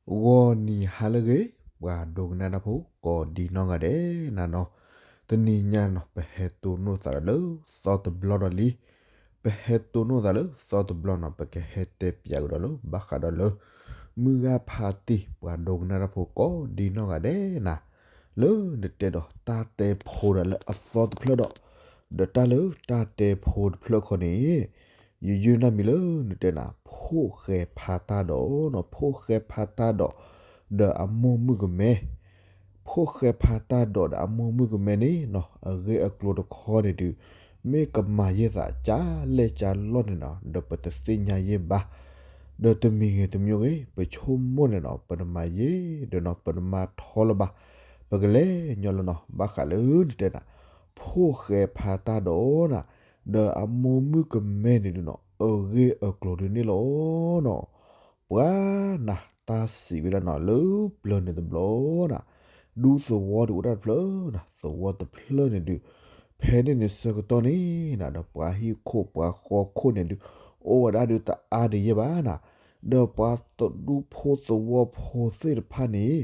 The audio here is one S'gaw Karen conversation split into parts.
ဂီၤနံၤဟါလၢအဂ့ၤ, ပှၤဒိကနၣ်တၢ်ဖိကိးဒံနီၢ်ဂၤဒဲးနၤနီၤ, တနံၤညါနီၤ ပဟဲတိၢ်နီၣ်သးဒီးလၢသီတဘျီဒီးလံ. ပဟဲတိၢ်နီၣ်သးလၢသီတဘျီနီၤ ပကဟဲတဲပၠးကဒီးလၢဘၣ်ဃးဒီးလၢ မုၢ်ဂၤဖးတံၢ် ပှၤဒိကနၣ်တၢ်ဖိကိးဒံနီၢ်ဂၤဒဲးနၤ, လၢနတဲဒီးတၢ်တဲဖိဒီးလၢအသီတဖျၢၣ်ဒီး, ဒီးတၢ်လၢတၢ်တဲဖိတဖျၢၣ်ခီန့ၣ် ယယုၢ်နၢ်မံၤလၢနတဲနၤ ဖိၣ်ဃဲဖးတၢ်ဒီးနီၤ, ဖိၣ်ဃဲဖးတၢ်ဒီး ဒီးအမိၢ်မုၣ်ကမဲ, ဖိၣ်ဃဲဖးတၢ်ဒီးဒီးအမိၢ်မုၣ်ကမဲန့ၣ်နီၤ အဂ့ၢ်အကျိၤတခီန့ၣ်ဒုး မ့ၢ်ကမၤယဲၢ်သးကၢ်လဲၢ်ကၢ်လီၢ်န့ၣ်နီၤ ဒီးပတသ့ၣ်ညါယဲၢ်ဘၣ်, ဒီးတမံၤဂ့ၤတမံၤဂ့ၤ ပဆိကမိၣ်န့ၣ်နီၤ ပတမၤယဲၢ်ဒီးနီၤ ပတမၤထီလၢၤဘၣ်, ပကလဲၤညီလၢနီၤ ဘၣ်ဃးလၢနတဲနၤ ဖိၣ်ဃဲဖးတၢ်ဒီးနၤ, ဒီးအမိၢ်မုၣ်ကမဲန့ၣ်ဒုးနီၤ အဂ့ၢ်အကျိၤဒုးန့ၣ်လီၤနီၤ. ပှၤနၤ တၢ်စံးဝဲဒၣ်နီၤ လၢပျၢၤန့ၣ်တဘျီနၤ, ဒူသဝီဒုးအိၣ်တၢ်တဖျၢၣ်နၤ, သဝီတဖျၢၣ်န့ၣ်ဒုး ဖဲန့ၣ်န့ၣ်ဆၢကတီၢ်န့ၣ်နၤ ဒီးပှၤဟံၣ်ခိၣ်ပှၤဃီခိၣ်န့ၣ်ဒုး အိၣ်ဝဲဒၣ်ဒုးတအါဒံးယဲၢ်ဘၣ်နၤ, ဒီးပှၤတဒူဖိသဝီဖိသ့ၣ်တဖၣ်န့ၣ်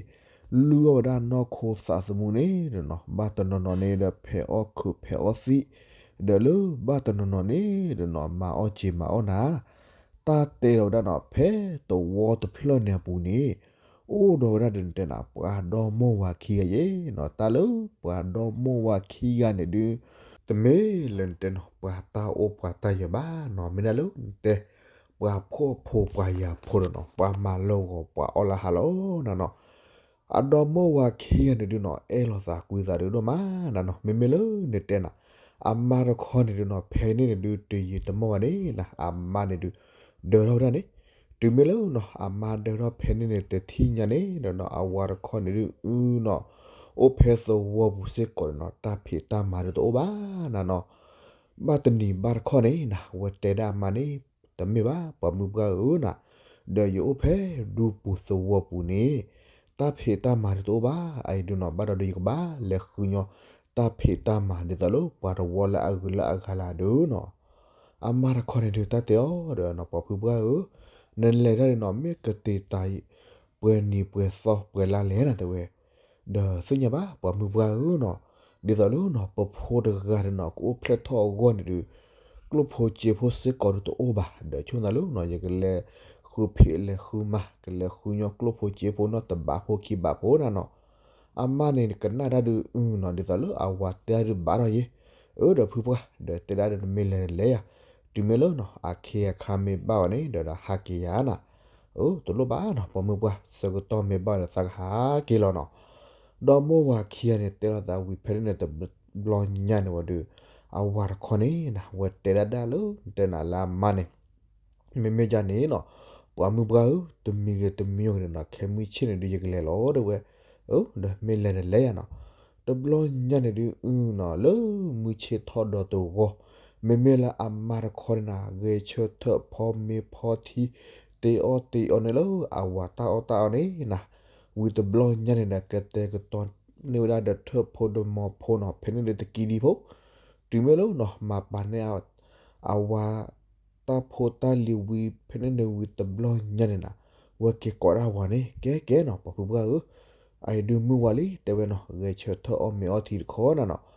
လုၢ်အီၣ်ဝဲဒၣ်နီၢ်ခိသးသမူန့ၣ်နီၤ ဘၣ်တနီၤနီၤန့ၣ်ဒီး ဖဲးအီၣ်ခုးဖဲးအီၣ်သံး, ဒီးလၢဘၣ်တနီၤနီၤန့ၣ်ဒီးနီၤ မၤအီၣ်စ့မၤအီၣ်နၤ, တၢ်တဲလီၤဝဲဒၣ်နီၤ ဖဲသဝီတဖျၢၣ်န့ၣ်အပူၤန့ၣ် အိၣ်ဒီးဝဲဒၣ်ဒုးနတဲနၤ ပှၤဒီမိၢ်ဝၤခံဂၤယဲၢ်နီၤ, တၢ်လၢပှၤဒီမိၢ်ဝၤခံဂၤန့ၣ်ဒုး တမ့ၢ်လၢနတဲနီၤ ပှၤတၢ်အိၣ်ပှၤတၢ်ယၢၤဘၣ်နီၤ, မ့ၢ်ဒၣ်လၢနတဲ ပှၤဖှီၣ်ဖိပှၤယာ်ဖိဒီးနီၤ ပှၤမၤလၢဂီၤပှၤအီၣ်လၢဟါလီၤနၤနီၤ. အဒီမိၢ်ဝၤခံဂၤန့ၣ်ဒုးနီၤ အဲၣ်လိာ်သးကွံသးဒုးဒိၣ်မးနၤနီၤ, မ့မ့ၢ်လၢနတဲနၤ အမါတခီန့ၣ်ဒုးနီၤ ဖဲန့ၣ်န့ၣ်ဒုး တယံာ်တမီၢ်ဘၣ်န့ၣ်နၤ အမါန့ၣ်ဒုး ဒၢထီၣ်ဝဲဒၣ်န့ၣ်, တုၤမ့ၢ်လၢနီၤ အမါဒၢထီၣ်ဖဲန့ၣ်န့ၣ် တထံၣ်ညါန့ၣ်ဒီးနီၤ အဝၤတခီန့ၣ်ဒုးအုနီၤ အိၣ်ဖဲသဝီပူၤစ့ၢ်ကီးဒီးနီၤ တၢ်ဖံးတၢ်မၤဒုးတအိၣ်ဘၣ်နၤနီၤ. ဘၣ်တနံၤဘၣ်တခီန့ၣ်နၤ ဝဲတဲဒၣ်အမါန့ၣ် တမ့ၢ်ဘၣ် ပှၤမုၢ်ပှၢ်ဧၢနၤ, ဒီးယအိၣ်ဖဲဒူပူၤသဝီပူၤန့ၣ် တၢ်ဖံးတၢ်မၤဒုးတအိၣ်ဘၣ်, အအံၤဒုးနီၤ ဘၣ်ဒီးဒုးယကဘၣ်လဲၤဃုညီ တၢ်ဖံးတၢ်မၤဒ်သိးလၢပှၤတဝီလၢအဂုၤလၢအဂၤလၢ်ဒုးနီၤ. အမါတခီန့ၣ်ဒုးတၢ်တဲအီၤဒီးနီၤ ပှၤမုၢ်ပှၢ်ဧၢ, နလဲၤတၢ်ဒုးနီၤ မ့ၢ်ကတ့ၤတၢ် ပှဲၤနံၤပှဲၤသီပှဲၤလါလဲၣ်နၤတဲဝဲ, ဒီးသ့ၣ်ညါဘၣ် ပှၤမုၢ်ပှၢ်ဧၢနီၤ, ဒ်သိးလၢနီၤ ပဖိတဂၤဒီးနီၤ ကအိၣ်ဖျဲၣ်ထီၣ်အဂီၢ်န့ၣ်ဒုး ကျိၣ်ဖိစ့ဖိစ့ၢ်ကီးဒုးတအိၣ်ဘၣ်, ဒီးဆိၣ်သးလၢနီၤ ယကလဲၤဃုဖံးလဲၤဃုမၤ ကလဲၤဃုညီကျိၣ်ဖိစ့ဖိနီၤ တဘးဖိခံဘးဖိနၤနီၤ. အမါန့ၣ်ကနၣ်တၢ်ဒုးအုနီၤ ဒ်သိးလၢအဝၤတဲဒုးဘၣ်ထီၣ်ယဲၢ်, အၢ ဒီးဖုပှၢ် ဒီးတဲဒၣ်ဒုးနမ့ၢ်လဲၤနလဲၤယၤ, တုၤမ့ၢ်လၢနီၤ အခ့အခါမ့ၢ်ဘၣ်ဝဲန့ၣ် ဒီးဒီးဟးက့ၤယၤနၤ. အၢ တလိၣ်ဘၣ်နီၤ ပှၤမုၢ်ပှၢ် ဆၢကတီၢ်မ့ၢ်ဘၣ်ဒီးသးကဟးက့ၤလီၤနီၤ. ဒီမိၢ်ဝၤခံဂၤန့ၣ် တဲလိာ်သးဝံၤဖဲန့ၣ်န့ၣ် တဘျီညါန့ၣ်ဝဲဒုး အဝၤတခီန့ၣ်နၤ ဝဲတဲဒၣ်ဒၣ်လၢတဲနၤလၢအမါန့ၣ် မ့မ့ၢ်ဒ်န့ၣ်နီၤ ပှၤမုၢ်ပှၢ်ဧၢ, တမံၤဂ့ၤတမံၤဂ့ၤန့ၣ်နီၤ ခဲမုၢ်ဆ့ၣ်န့ၣ်ဒုး ယကလဲၤလီၤတဲဝဲ, အၢ ဒီးမ့ၢ်လဲၤနလဲၤယၤနီၤ. တဘျီညါန့ၣ်ဒုးအုနီၤ လၢမုၢ်ဆ့ၣ်ထီၣ်ဒီးတဂီၤ, မ့မ့ၢ်လၢအမါတခီန့ၣ်နၤ ဂဲၤဆၢထၢၣ်ဖီမ့ၤဖီထံ တ့အီၣ်တ့အီန့ၣ်လၢအဝၤတၢ်အီၣ်တၢ်အီန့ၣ်နၤ, ဝံၤတဘျီညါန့ၣ်ဒီး ကတဲာ်ကတီၤန့ၢ်ဝဲဒၣ်ဒီးထၢၣ်ဖိဒီးမီၤဖိနီၤ ဖဲန့ၣ်န့ၣ်တကံဒံဖိ, တုၤမ့ၢ်လၢနီၤ မၤပာ်န့ၢ် အဝၤ တၢ်ဖိတၢ်လံၤဝံၤ ဖဲန့ၣ်န့ၣ်ဝံၤတဘျီညါန့ၣ်နၤ, ဝဲက့ၤကိးဒၣ်ဝၤန့ၣ် ကဲကဲနီၤ ပှၤဖုပှၢ်ဧၢ, အအံၤဒုးမုၢ်ဝါလံ တဲဝဲနီၤ ဂဲၤဆၢထၢၣ်အီၣ်မ့ၤအီထံတခီနၤနီၤ.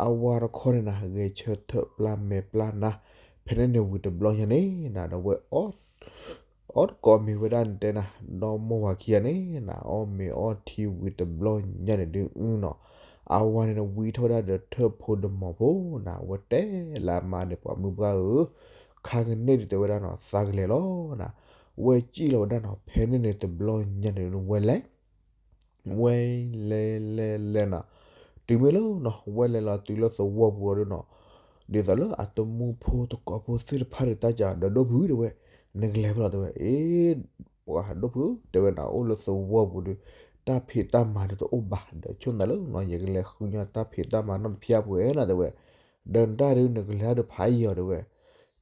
အဝၤတခီန့ၣ်နၤ ဂဲၤဆၢထၢၣ်ပျၢ်မဲာ်ပျၢ်နါ, ဖဲန့ၣ်န့ၣ်ဝံၤတဘျီညါန့ၣ်နၤ ဒီးဝဲ အီၣ်တကိးမ့ၤဝဲဒၣ်န့ၣ်တဲနၤ ဒီမိၢ်ဝၤခံဂၤန့ၣ်နၤ အီၣ်မ့ၤအီထံဝံၤတဘျီညါန့ၣ်ဒုးအုနီၤ, အဝၤန့ၣ်နဝံထီၣ်ဝဲဒၣ်ဒီးထၢၣ်ဖိဒီးမီၤဖိနၤ ဝဲတဲလၢအမါန့ၣ် ပှၤမုၢ်ပှၢ်ဧၢ, ခါကန့ၣ်ဒုးတဲဝဲဒၣ်နီၤ သးကလဲၤလီၤနၤ, ဝဲစံၣ်လီၤဝဲဒၣ်နီၤ ဖဲန့ၣ်န့ၣ်တဘျီညါန့ၣ်ဝဲလဲၤ ဝဲလဲၤလဲၤလဲၤနၤ, တုၤမ့ၢ်လၢနီၤ ဝဲလဲၤလီၤတုၤလၢသဝီပူၤအီၤဒုးနီၤ, ဒ်သိးလၢအတမူဖိတကိးဖိသ့ၣ်တဖၣ်ဒီးတၢ်ကဒီး ဒီပုၢ်တဲဝဲ, နကလဲၤဖဲလဲၣ်တဲဝဲ, အ့ ပှၤဒီပုၢ်တဲဝဲနၤ အိၣ်လၢသဝီပူၤဒီး တၢ်ဖံးတၢ်မၤဒီးတအိၣ်ဘၣ် ဒီးဆိၣ်သးလၢနီၤ ယကလဲၤဃုညီတၢ်ဖံးတၢ်မၤနီတဖျၢၣ်ပှဲၤနၤတဲဝဲ, ဒီးနတၢ်ဒုးနကလဲၤဒီးဖးယံာ်အီၤတဲဝဲ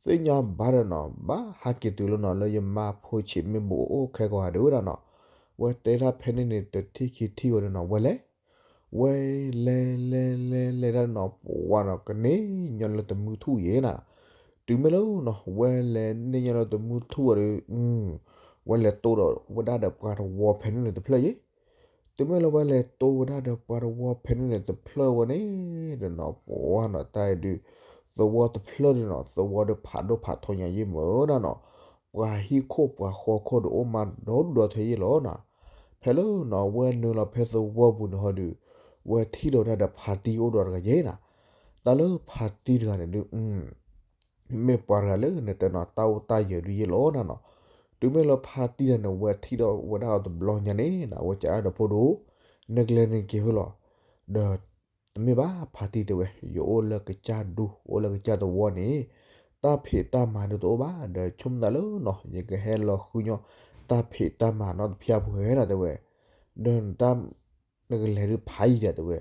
သ့ၣ်ညါဘၣ်ဒီးနီၤ ဘၣ်ဟးက့ၤတုၤလၢနီၤ လၢယမါဖိဆံးမ့ၢ်ဘူးအိၣ်ခဲကိးဂၤဒဲးဝဲဒၣ်နီၤ, ဝဲတဲဒၣ်ဖဲန့ၣ်န့ၣ် တထံၣ်ခံထံၣ်ဝဲဒၣ်နီၤ ဝဲလဲၤ ဝဲလဲၤလဲၤလဲၤလဲၤဒၣ်နီၤ ပှၤနီၤ ကန့ၢ်ညီလၢတမုၢ်ထူၣ်ယဲနၤ, တုၤမ့ၢ်လၢနီၤ ဝဲလဲၤန့ၢ်ညီလၢတမုၢ်ထူၣ်အီၤဒီး ဝဲလဲၤတိၢ်ဒီးဝဲဒၣ်ဒီးပှၤတဝီဖဲန့ၣ်န့ၣ်တဖျၢၣ်ယဲၢ်. တုၤမ့ၢ်လၢဝဲလဲၤတိၢ်ဝဲဒၣ်ဒီးပှၤတဝီဖဲန့ၣ်န့ၣ်တဖျၢၣ်ဝဲန့ၣ်ဒီးနီၤ ပှၤနီၤတၢ်အံၤဒုး သဝီတဖျၢၣ်ဒုးနီၤ သဝီဒီးဖးဒိၣ်ဖးထီညါယဲၢ်မ့ၢ်နီၤနီၤ ပှၤဟံၣ်ခိၣ်ပှၤဃီခိၣ်ဒီးအိၣ်မးဒီဒူၣ်ဒီထၢယဲၢ်လီၤနီၤ. ဖဲလၢနီၤဝဲနုာ်လီၤဖဲသဝီပူၤန့ၣ်ဟီဒုး ဝဲထံၣ်လိာ်ဝဲဒၣ်ဒီးဖါတံၢ်အိၣ်ဒီးတဂၤယဲၢ်နီၤ. တၢ်လၢဖါတံၢ်တဂၤန့ၣ်ဒုး မ့ၢ်ပှၤတဂၤလၢနတဲနီၤ တၢ်အိၣ်တၢ်ယၢၤဒုးယဲၢ်လီၤနီၤနီၤ. တုၤမ့ၢ်လၢဖါတံၢ်တဂၤန့ၣ် ဝဲထံၣ်ဒီးဝဲဒၣ်အီၤတဘျီညါန့ၣ်နီၤ ဝဲစံးဒီးဖိဒိၣ် နကလဲၤနက့ၤဖဲလဲၣ်. ဒီး တမ့ၢ်ဘၣ်ဖါတံၢ်တဲဝဲ ယအိၣ်လၢကစၢ်ဒူ အိၣ်လၢကစၢ်သဝီန့ၣ် တၢ်ဖံးတၢ်မၤဒုးတအိၣ်ဘၣ် ဒီးဆိကမိၣ်သးလၢနီၤ ယကဟဲလီၤဃုညီ တၢ်ဖံးတၢ်မၤနီတဖျၢၣ်ပှဲၤနီၤတဲဝဲ. ဒီးနတၢ် နကလဲၤဒုးဖးယံၤဒၣ်တဲဝဲ.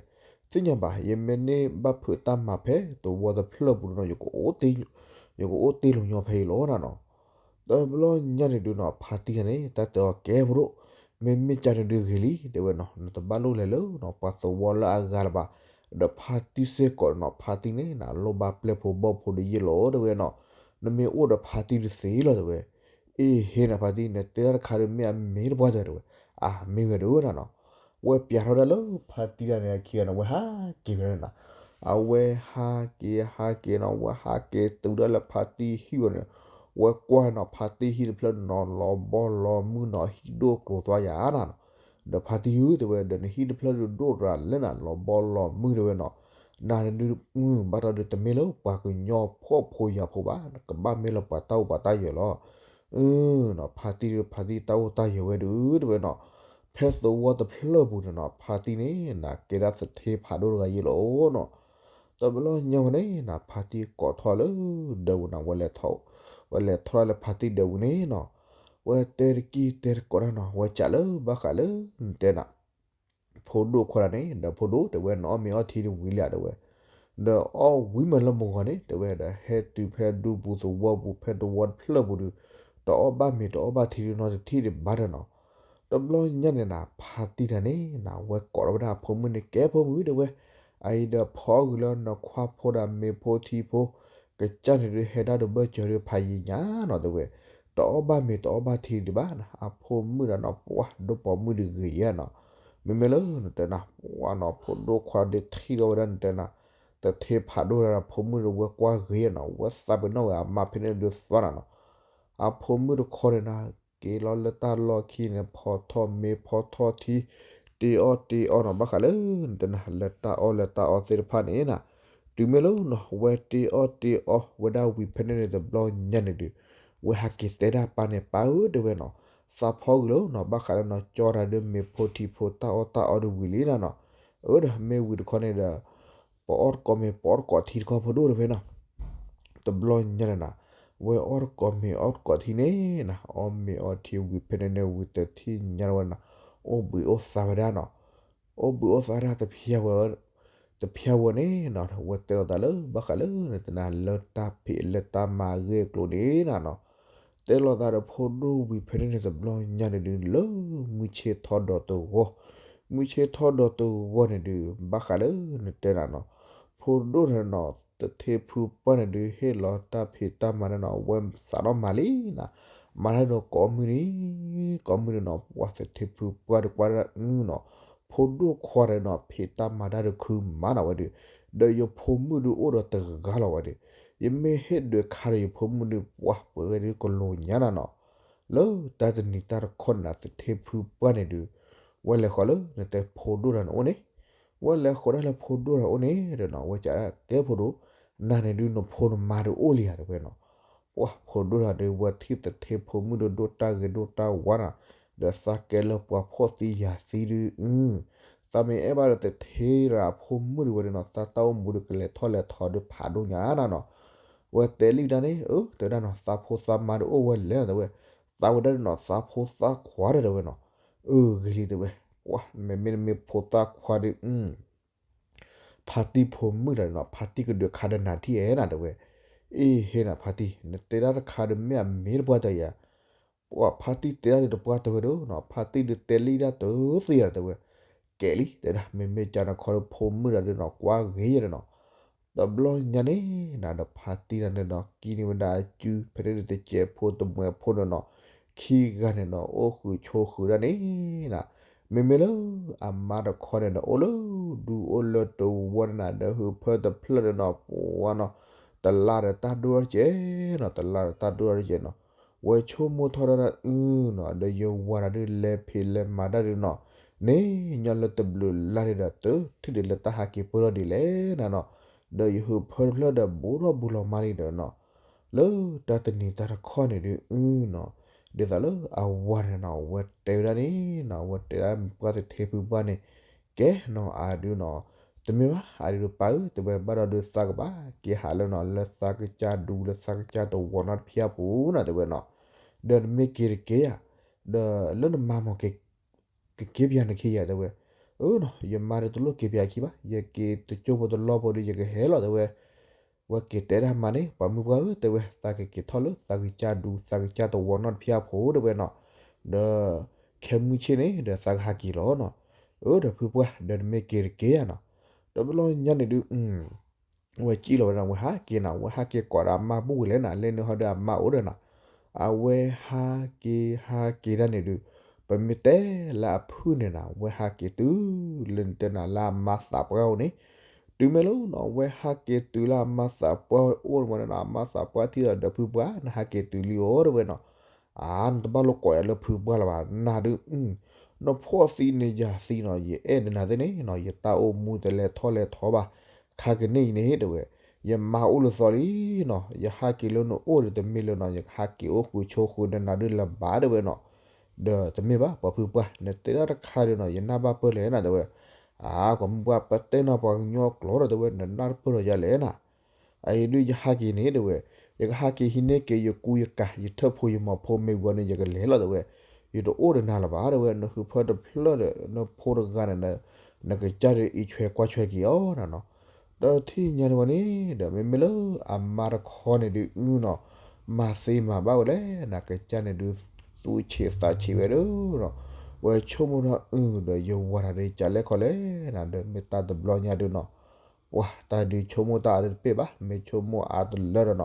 သ့ၣ်ညါဘၣ် ယမ့ၢ်န့ၢ်ဘၣ်ဖုးတၢ်မၤဖဲသဝီတဖျၢၣ်ပူၤနီၤ ယကအိၣ်တ့ၢ်လိာ်ညီဖဲအံၤလီၤနီၤနီၤ. တဘျီညါန့ၣ်ဒုးနီၤ ဖါတံၢ်တဂၤန့ၣ် တၢ်တဲအီၤကဲဖိဒိၣ် မ့မ့ၢ်ကၢ်န့ၣ်ဒုးဂ့ၤလံ တဲဝဲနီၤ နတဘၣ်လိၣ်လဲၤလၢနီၤ ပှၤသဝီလၢအဂၤလၢၤဘၣ်. ဒီးဖါတံၢ်စ့ၢ်ကီးနီၤ ဖါတံၢ်န့ၣ်နီၤ လိၣ်ဘၣ်ပျဲၢ်ဖိဘီၣ်ဖိဒုးယဲၢ်လီၤတဲဝဲနီၤ. နမ့ၢ်အိၣ်ဒီးဖါတံၢ်ဒုးသ့လီၤတဲဝဲ. အ့ဟ့နၤဖါတံၢ် နတဲတၢ်တခါဒုးမ့ၢ်အမ့ၢ်တပှၢ်တဲတဲဝဲ. အမ့ၢ်ဝဲဒၣ်နီၤနီၤ. ဝဲပၠးထီၣ်ဒၣ်လၢဖါတံၢ်တဂၤန့ၣ်အခံဂၤန့ၣ် ဝဲဟးက့ၤဝဲဒၣ်နီၤ. အဝဲဟးက့ၤဟးက့ၤနီၤ ဝဲဟးက့ၤတုၤဒၣ်လၢဖါတံၢ်ဟံၣ်ဝဲန့ၣ် ဝဲကွၢ်နီၤ ဖါတံၢ်ဟံၣ်တဖျၢၣ်နီၤ လီၤဘီလီၤမုၢ်နီၤ ဟံၣ်ဒိၣ်ကျိၤသွါယၤနီၤနီၤ. ဒီးဖါတံၢ်ဧၢတဲဝဲ ဒီးနဟံၣ်တဖျၢၣ်ဒုးဒိၣ်တရၤလဲၣ်နီၤ လီၤဘီလီၤမုၢ်တဲဝဲနီၤ. နၤန့ၣ်ဒုး မုၢ်ဘၣ်ထီၣ်ဒုးတမ့ၢ်လၢပှၤကညီဖှီၣ်ဖိယာ်ဖိဘၣ် ကဘၣ်မ့ၢ်လၢပှၤတၢ်အိၣ်ပှၤတၢ်ယၢၤလီၤ. အၢနီၤ ဖါတံၢ်ဒုး ဖါတံၢ်တၢ်အိၣ်တၢ်ယၢၤဝဲဒုးတဲဝဲနီၤ. ဖဲသဝီတဖျၢၣ်ပူၤန့ၣ်နီၤ ဖါတံၢ်န့ၣ်နၤ ကဲဒၣ်သထ့ဖးဒိၣ်တဂၤယဲၢ်လီၤနီၤ. တဘျီညါဝဲန့ၣ်နၤ ဖါတံၢ်ကိးထီၣ်လၢဒၢးပူၤနီၤ ဝဲလဲၤထီၣ် ဝဲလဲၤထီၣ်လၢဖါတံၢ်ဒၢးပူၤန့ၣ်နီၤ. ဝဲတဲတက့ၢ်တဲတကိးတၢ်နီၤ ဝဲစံးလၢဘၣ်ဃးလၢ နတဲနၤ ဖိဒိၣ်ခွါတဂၤန့ၣ် ဒီးဖိဒိၣ်တဲဝဲ နအီၣ်မ့ၤအီထံတဝံၤလံဧါတဲဝဲ. ဒီးအီၣ်ဝံၤမးလၢမုၢ်ဂီၤန့ၣ် တဲဝဲဒီး ဟဲတုၤဖဲဒူပူၤသဝီပူၤ ဖဲသဝီတဖျၢၣ်ပူၤဒုး တအီၣ်ဘၣ်မ့ၤတအီၣ်ဘၣ်ထံဒုးနီတထံၣ်ဒံးဘၣ်ဒီးနီၤ. တဘျီညါန့ၣ်နၤ ဖါတံၢ်တဂၤန့ၣ်နၤ ဝဲကိးထီၣ်ဝဲဒၣ်အဖိမုၣ်န့ၣ် ကဲဖိမုၣ်တဲဝဲ, အအံၤဒီးဖီအီၣ်ဂ့ၤလၢနခွါဖိဒီးမ့ၤဖိထံဖိ, ကစၢ်န့ၣ်ဒုးဟဲဒၣ်တဘၢၣ်စၢၤဒုးဖးယံာ်ညါနီၤတဲဝဲ, တအီၣ်ဘၣ်မ့ၤတအီၣ်ဘၣ်ထံဒံးဘၣ်နီၤ, အဖိမုၣ်ဒီးနီၤ ပှၤဒိၣ်ပိာ်မုၣ်ဒုးဂ့ၤဧါနီၤ, မ့မ့ၢ်လၢနတဲနၤ ပှၤနီၤ ဖိဒိၣ်ခွါဒုးထံၣ်ထီၣ်ဝဲဒၣ်နတဲနၤ, တထ့ဖးဒိၣ်တၢ်ဒီးဖိမုၣ်ဒုးဝဲကွၢ်ဂ့ၤနီၤ, ဝဲသးပ့ၤနီၣ်ဝဲအမါဖဲန့ၣ်ဒုးသွါနၤနီၤ အဖိမုၣ်တခီန့ၣ်နၤ က့ၤလီၤလၢတၢ်လီၢ်ခံန့ၣ် ဖီထီၣ်မ့ၤဖီထီၣ်ထံ, တ့အီၣ်တ့အီနီၤ, ဘၣ်ဃးလၢနတဲနၤ လၢတၢ်အီၣ်လၢတၢ်အီသ့ၣ်တဖၣ်န့ၣ်နၤ, တုၤမ့ၢ်လၢနီၤ ဝဲတ့အီၣ်တ့အီဝဲဒၣ်ဝံၤဖဲန့ၣ်န့ၣ် တဘျီညါန့ၣ်ဒုး ဝဲဟးက့ၤတဲဒၣ်ပၢ်န့ၣ် ပၢ်ဧၢတဲဝဲနီၤ, သးဖီဂ့ၤလၢနီၤ ဘၣ်ဃးလၢနီၤ ကၠီတၢ်ဒုးမ့ၤဖိထံဖိတၢ်အီၣ်တၢ်အီဒုးဝံၤလံနၤနီၤ, အၢဒီးမ့ၢ်ဝံၤတခီန့ၣ်ဒီး ပအီၣ်တကိးမ့ၤ ပအီၣ်တကိးထံတခီဖိဒိၣ်တဲဝဲနီၤ တဘျီညါန့ၣ်နၤ, ဝဲအီၣ်တကိးမ့ၤအီၣ်တကိးထံန့ၣ်နၤ, အီၣ်မ့ၤအီထံဝံၤဖဲန့ၣ်န့ၣ်ဝံၤတထံၣ်ညါဝဲနၤ, အိၣ်ဘှံးအိၣ်သါဝဲဒၣ်နီၤ, အိၣ်ဘှံးအိၣ်သါဒၣ်တဖျၢၣ်ဝဲ, တဖျၢၣ်ဝဲန့ၣ်နၤ ဝဲတဲလိာ်သးလၢဘၣ်ဃးလၢနတဲနၤ လၢတၢ်ဖံးလၢတၢ်မၤအဂ့ၢ်အကျိၤန့ၣ်နၤနီၤ, တဲလိာ်သးဒီးဖိဒိၣ်ဝံၤဖဲန့ၣ်န့ၣ် တဘျီညါန့ၣ်ဒုး လၢမုၢ်ဆ့ၣ်ထီၣ်ဒီးတဂီၢ်, မုၢ်ဆ့ၣ်ထီၣ်ဒီးတဂီၢ်န့ၣ်ဒုး ဘၣ်ဃးလၢနတဲနၤနီၤ, ဖိဒိၣ်န့ၣ်နီၤ သထ့ဖုပှၢ်န့ၣ်ဒုး ဟ့ၣ်လီၤတၢ်ဖံးတၢ်မၤန့ၣ်နီၤ ဝဲစးထီၣ်မၤလံနၤ, မၤတၢ်ဒီးကိးမုၢ်နံၤ, ကိးမုၢ်နံၤနီၤ ပှၤသထ့ဖုပှၢ်ဒုးကွၢ်ဒၣ်အုနီၤ, ဖိဒိၣ်ခွါဒီးနီၤ ဖံးတၢ်မၤတၢ်ဒုးခုမးနီၤဝဲဒုး, ဒီးယဖိမုၣ်ဒုးအိၣ်ဒီးတဂၤလီၤဝဲဒုး, ယမ့ၢ်ဟ့ၣ်ဒုးခါဒီးယဖိမုၣ်ဒုး ပှၤပှဲၤဝဲဒုးကလိၤညါနၤနီၤ, လၢတၢ်တနံၤတၢ်တခီန့ၣ်နၤ သထ့ဖုပှၢ်န့ၣ်ဒုး ဝဲလဲၤဃီၤလၢနတဲဖိဒိၣ်တဂၤန့ၣ်အိၣ်န့ၣ်, ဝဲလဲၤဃီၤဒၣ်လၢဖိဒိၣ်တဂၤအိၣ်န့ၣ်ဒီးနီၤ ဝဲစံးကဲဖိဒိၣ်, နၤန့ၣ်ဒုးနဖိနမါဒုးအိၣ်လံဧါတဲဝဲနီၤ, ပှၤဖိဒိၣ်တဂၤဒုး ဝဲထံၣ်သထ့ဖိမုၣ်ဒုးဒိၣ်တၢ်ဂ့ၤဒိၣ်တၢ်ဝါနီၤ, ဒီးသးကဲလၢပှၤဖှီၣ်သံယာ်သံဒုး သးမ့ၢ်အဲၣ်ဘၣ်ဒီးသထ့တဂၤအဖိမုၣ်ဒုးဝဲဒၣ်နီၤ သးတၢ်အိၣ်မူဒုးကလဲၤထီၣ်လဲၤထီဒုးဖးဒိၣ်ညါနၤနီၤ, ဝဲတဲလံတၢ်န့ၣ် အၢ တဲဒၣ်နီၤ သးဖိသးမါဒုးအိၣ်ဝဲလဲၣ်နီၤတဲဝဲ, သးဝဲဒၣ်ဒုးနီၤ သးဖိသးခွါဒီးတဲဝဲနီၤ, အၢ ဂ့ၤလံတဲဝဲ, ပှၤ မ့မ့ၢ်မ့ၢ်ဖိသၣ်ခွါဒုး ဖါတံၢ်ဖိမုၣ်တဂၤနီၤ ဖါတံၢ်ကဒုးခါဒီးနၤထံၣ်အဲၣ်နၤတဲဝဲ, အ့ဟ့နၤဖါတံၢ် နတဲဒၣ်တခါဒုးမ့ၢ်အမ့ၢ်တပှၢ်တယၤ, ပှၤဖါတံၢ်တဲဒၣ်ဒုးတပှၢ်တဲဝဲဒုးနီၤ ဖါတံၢ်ဒုးတဲလံဒၣ်တသ့ယၤတဲဝဲ, ကဲလံတဲဒၣ် မ့မ့ၢ်ကၢ်နခီဒုးဖိမုၣ်တဂၤဒုးနီၤ ကွၢ်ဂ့ၤယၤဒီးနီၤ, တဘျီညါန့ၣ်နၤဒီးဖါတံၢ်တဂၤန့ၣ်နီၤ ကံန့ၢ်ဝဲဒၣ်အစု ဖဲန့ၣ်ဒုးတစဲးဖိတမှဲးဖိဒီးနီၤ, ခံဂၤန့ၣ်နီၤ အိၣ်ဃုာ်ဆိးဃုာ်ဒၣ်န့ၣ်နီၤ, မ့မ့ၢ်လၢအမါတခီန့ၣ်ဒီး အိၣ်လၢဒူအိၣ်လၢတဝီန့ၣ်နီၤ ဒီးဟုးဖၢတဖျၢၣ်န့ၣ်နီၤ ပှၤနီၤ တလါဒီးတၢ်ဒိၣ်ထီၣ်တကဲးနီၤ တလါဒီးတၢ်ဒိၣ်ထီၣ်တကဲးနီၤ, ဝဲဆိကမိၣ်ထီၣ်ဒၣ်အုနီၤ ဒီးယဝၤတၢ်ဒုးလဲၤဖံးလဲၤမၤတၢ်ဒုးနီၤ, န့ၣ်ညီလၢတဘျုးလါန့ၣ်ဒီး တထံၣ်ဒံးလၢတၢ်ဟးက့ၤပၢၢ်ထီၣ်ဒ်လဲၣ်နၤနီၤ, ဒီးယဟုးဖၢတဖျၢၣ်ဒီးဘူးထီၣ်ဘူးလီၤမါလံဒီးနီၤ လၢတၢ်တနံၤတၢ်တခီန့ၣ်ဒုးအုနီၤ, ဒ်သိးလၢအဝၤန့ၣ်နီၤ အဝဲတဲဝဲဒၣ်န့ၣ်နီၤ အဝဲတဲဒၣ်မုၢ်ပှၢ်သထ့ဖုပှၢ်န့ၣ် ကဲနီၤအဒုးနီၤ, တမ့ၢ်ဘၣ် အဒုးပၢ်ဧၢ တဲဝဲဘၣ်ဒီးဒုးသးကဘၣ်က့ၤဟးလၢနီၤ လၢသးကစၢ်ဒူလၢသးကစၢ်တဝီနီတဖျၢၣ်အပူၤနီၤ တဲဝဲနီၤ, ဒီးနမ့ၢ်က့ၤတက့ၢ်ယၤ, ဒီးလၢနမါမ့ၢ်က့ၤ ကက့ၤပယၤနခံယၤ တဲဝဲ, အၢနီၤ ယမါဒီးတလိၣ်က့ၤပယၤခံဘၣ် ယက့ၤတကၠိဖိတလီၢ်ဖိဒီး ယကဟဲလီၤ တဲဝဲ, ဝဲက့ၤတဲဒၣ်မါန့ၣ် ပှၤမုၢ်ပှၢ်ဧၢ တဲဝဲ သးကက့ၤထီၣ်လၢသးကစၢ်ဒူ သးကစၢ်တဝီနီတဖျၢၣ်ဖိ တဲဝဲနီၤ, ဒီး ခဲမုၢ်ဆ့ၣ်န့ၣ် ဒီးသးကဟးက့ၤလီၤနီၤ, အၢ ဒီးဖုပှၢ် ဒီးနမ့ၢ်က့ၤတက့ၢ်ယၤနီၤ, တဘျီညါန့ၣ်ဒုး ဝဲစံၣ်လီၤဝဲဒၣ် ဝဲဟးက့ၤနၤ ဝဲဟဲက့ၤကိးဒီးအမါဘူၣ်ဝံၤလဲၣ်နၤ လဲၤနုာ်ဟီဒီးအမါအိၣ်ဒီးနၤ, အဝဲဟးက့ၤဟးက့ၤဒၣ်န့ၣ်ဒုး ပမ့ၢ်တဲလၢအဖုၣ်န့ၣ်နၤ ဝဲဟးက့ၤတုၤ လၢနတဲနၤလၢအမါသးပှၢ်အိၣ်န့ၣ်, တုၤမ့ၢ်လၢနီၤ ဝဲဟးက့ၤတုၤလၢအမါသးပှၢ်အိၣ်န့ၣ်ဝဲန့ၣ်နီၤ အမါသးပှၢ်ထံၣ်ဒီး ဒီးဖုပှၢ် နဟးက့ၤတုၤလံဧိၤ တဲဝဲနီၤ, အါ နတဘၣ်လိာ်ကိးယၤလၢဖုပှၢ်လၢၤဘၣ် နၤဒုး နဖှီၣ်သံန့ၣ်ယၤသံနီၤ ယအဲၣ်ဒိးနၤသ့န့ၣ်နီၤ ယတၢ်အိၣ်မူတလဲၤထီၣ်လဲၤထီဘၣ်, ခါကနံၣ်အံၤန့ၣ် တဲဝဲ, ယမါအိၣ်လၢသီလံနီၤ ယဟးက့ၤလၢနအိၣ်ဒီးတမ့ၢ်လၢနီၤ ယကဟးက့ၤအိၣ်ဃုာ်ဆိးဃုာ်ဒီးနၤဒုးလၢၤဘၣ် တဲဝဲနီၤ, ဒီးတမ့ၢ်ဘၣ် ပှၤဖုပှၢ် နတဲဒၣ်တခါဒီးနီၤ ယနၢ်ဘၣ်ပၢၢ်လဲၣ်နၤ တဲဝဲ, အါ ပှၤမုၢ်ပှၢ် ပတဲနီၤပှၤကညီကျိာ်ဒီး တဲဝဲ နနၢ်တပၢၢ်ဒီးယၤလဲၣ်နၤ အအံၤဒုးယဟးက့ၤန့ၣ် တဲဝဲ, ယကဟးက့ၤဟံးန့ၢ်က့ၤယကူယကၤ ယထၢၣ်ဖိယမီၤဖိမ့ၢ်ဝံၤန့ၣ် ယကလဲၤလီၤ တဲဝဲ, ယတအိၣ်ဒီးနၤလၢၤဘၣ် တဲဝဲ, နဟုးဖၢတဖျၢၣ်ဒီး နဖိတဂၤန့ၣ် နကစၢ်ဒီးအံးဆွဲကွၢ်ဆွဲက့ၤအီၤနၤနီၤ, ဒီးထံၣ်ညါန့ၣ်ဝဲန့ၣ်ဒီး မ့မ့ၢ်လၢအမါတခီန့ၣ်ဒုးအုနီၤ, မၤသ့မၤဘၣ်ဝဲလဲၣ် နကစၢ်န့ၣ်ဒုး သူၣ်ဆံးသးဆံးဝဲဒီးနီၤ, ဝဲဆိကမိၣ်ထီၣ်အုဒီး ယဝၤတၢ်ဒုးကလဲၣ်ခီလဲၣ်နၤ ဒီးမ့ၢ်တၢ်တဘျီညါဒုးနီၤ ပှၤတၢ်ဒုးဆိကမိၣ်တၢ်အါဒုးတပ့ၢ်ဘၣ် မ့ၢ်ဆိကမိၣ်အါတလၢဒီးနီၤ,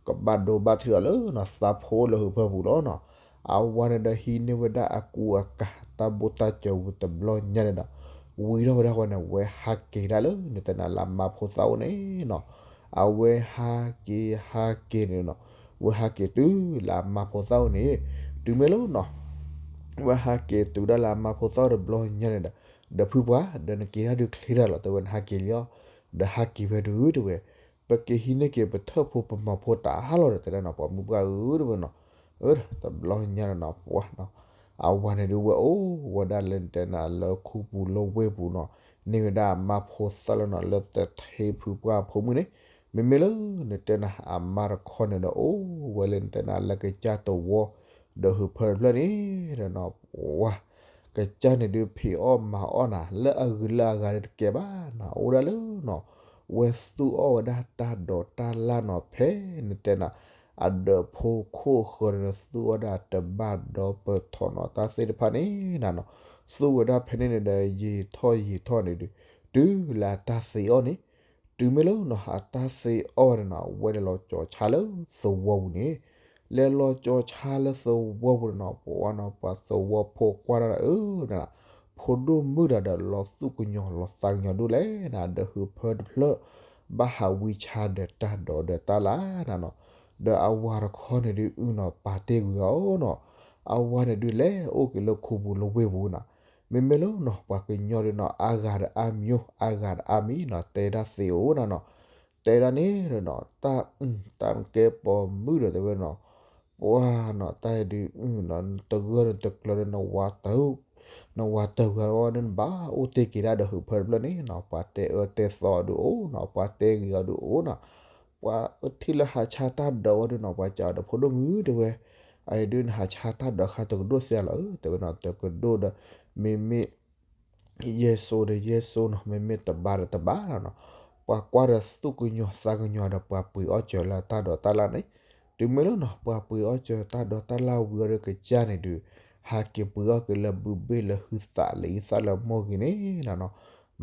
ကဘၣ်ဒိဘၣ်ထံးအီၤလၢနီၤ သးဖိလၢဟုးဖၢပူၤလီၤနီၤ, အဝၤန့ၣ်ဒီးဟံးန့ၢ်ဝဲဒၣ်အကူအကၤ တၢ်ဘိၣ်တၢ်စၢၤဝံၤတဘျီညါန့ၣ်ဒီး ဝံၤထီၣ်ဝဲဒၣ်ဝဲန့ၣ် ဝဲဟးက့ၤဒၣ်လၢ နတဲနၤလၢအမါဖိသၣ်အိၣ်န့ၣ်နီၤ, အဝဲဟးက့ၤဟးက့ၤန့ၣ်နီၤ, ဝဲဟးက့ၤတုၤလၢအမါဖိသၣ်အိၣ်န့ၣ်, တုၤမ့ၢ်လၢနီၤ ဝဲဟးက့ၤတုၤဒၣ်လၢအမါဖိသၣ်အိၣ်တဘျီညါန့ၣ်ဒီး, ဒီးဖုပှၢ် ဒီးနက့ၤတၢ်ဒုးချ့တၢ်လီၤ တဲဝဲ နဟးက့ၤလံအီၤ, ဒီးဟးက့ၤဝဲဒုး တဲဝဲ, ပက့ၤဟံးန့ၢ်က့ၤပထၢၣ်ဖိပမီၤဖိတၢ်ဟးလီၤဒီး တဲဒၣ်နီၤ ပှၤမုၢ်ပှၢ်ဧၢ တဲဝဲနီၤ, တဘျီညါန့ၣ်နီၤ ပှၤနီၤ, အဝၤန့ၣ်ဒုးဝဲအိၣ်ဝဲဒၣ်လၢနတဲနၤလၢခူပူၤလၢဝ့ၢ်ပူၤနီၤ, န့ၢ်ဝဲဒၣ်အမါဖိသၣ်လၢနီၤ လၢသထ့ဖုပှၢ်ဖိမုၣ်န့ၣ်, မ့မ့ၢ်လၢနတဲနၤအမါတခီန့ၣ်ဒီး အိၣ်ဝဲလၢနတဲနၤလၢကစၢ်တဝီ, ဒီးဟုးဖၢတဖျၢၣ်န့ၣ်ဒီးနီၤ, ဝၤ ကစၢ်န့ၣ်ဒုးဖံးအီၣ်မၤအီၣ်နၤ လၢအဂုၤလၢအဂၤဒုးတကဲဘၣ်နၤ အိၣ်ဒၣ်လၢနီၤ, ဝဲသူၣ်အီၣ်ဝဲဒၣ်တၢ်ဒိးတၢ်လၣ်နီၤ ဖဲနတဲနၤ အဒၢးဖိခိၣ်ဃၢၤန့ၣ် သူၣ်အီၣ်ဒၣ်တဘၣ်ဒီးပထီၣ်နီၤ တၢ်သ့ၣ်တဖၣ်န့ၣ်နၤနီၤ, သူၣ်ဝဲဒၣ်ဖဲန့ၣ်န့ၣ်ဒီး ယံာ်ထီၣ်ယံာ်ထီၣ်န့ၣ်ဒုး, တုၤလၢအတၢ်သ့အီၣ်န့ၣ်, တုၤမ့ၢ်လၢနီၤ အတၢ်သ့အီၣ်န့ၣ်နီၤ ဝဲလဲၤလီၤကၠီၤဆါလၢသဝီပူၤန့ၣ်, လဲၤလီၤကၠီၤဆါလၢသဝီပူၤန့ၣ်နီၤ ပှၤဝဲနီၤ ပှၤသဝီဖိကွၢ်တၢ်ဒီး အၢ နၤ ဖိဒိၣ်မုၣ်တၢ်ဒီးလီၤသူၣ်ကညီၤလီၤသးကညီၤဒိၣ်လဲၣ်နၤ ဒီးဟုးဖၢတဖျၢၣ် ဘၣ်ဟးဝံဆါဒီးတၢ်ဒိးဒီးတၢ်လၣ်နၤနီၤ, ဒီးအဝၤတခီန့ၣ်ဒုးအုနီၤ ပာ်တ့ၢ်ကွံာ်အီၤနီၤ, အဝၤန့ၣ်ဒုးလဲၤအိၣ်က့ၤလၢခူပူၤလၢဝ့ၢ်ပူၤနၤ, မ့မ့ၢ်လၢနီၤ ပှၤကညီဒုးနီၤ အါဂၤဒီးအါမံၤ အါဂၤဒီးအါမံၤနီၤ တဲဒၣ်သ့အိၣ်နၤနီၤ, တဲဒၣ်န့ၣ်ဒီးနီၤ တၢ်အုၣ်တၢ်ကဲပိာ်မုၣ်ဒီးတဲဝဲနီၤ, ပှၤနီၤ တၢ်ဒုးအုနီၤ တဂၢၢ်တကျၢၤဒီး နဝၤတၢၢ်ဝၤတၢၢ်ဝၤဒီး နဘၣ်အိၣ်တ့ၢ်က့ၤဒၣ်ဒီးဟုးဖၢတဖျၢၣ်န့ၣ်နီၤ ပှၤတဲအၢတဲသီအီၤဒုးအိၣ်နီၤ ပှၤတဲဂ့ၤအီၤဒုးအိၣ်နီၤ, ပှၤထံၣ်လၢဟးဆါတၢ်ဒိးဝဲဒုးနီၤ ပှၤစံးအီၤဒီး ဖိဒိၣ်မုၣ်တဲဝဲ, အအံၤဒုး နဟးဆါတၢ်ဒိးဃါတကဒိၣ်စ့ၢ်လီၤ တဲဝဲနီၤ တကဒိၣ်ဒီး မ့မ့ၢ် ယဲၢ်စိဒီးယဲၢ်စိနီၤ မ့မ့ၢ်တဘါဒီးတဘါနီၤ, ပှၤကွၢ်ဒီးသူၣ်ကညီၤသးကညီၤဒီး ပှၤပှ့ၤအီၣ်စၢၤလၢတၢ်ဒိးတၢ်လၣ်န့ၣ်, တုၤမ့ၢ်လၢနီၤ ပှၤပှ့ၤအီၣ်စၢၤတၢ်ဒိးတၢ်လၣ်ဝံၤအီၤဒီး ကစၢ်န့ၣ်ဒုး ဟးက့ၤပှ့ၤအီၣ်က့ၤလၢဘုဘ့ၣ်လၢဟုသးလၢအံသၣ်လၢမိၢ်ဂ့ၤန့ၣ်နီၤ,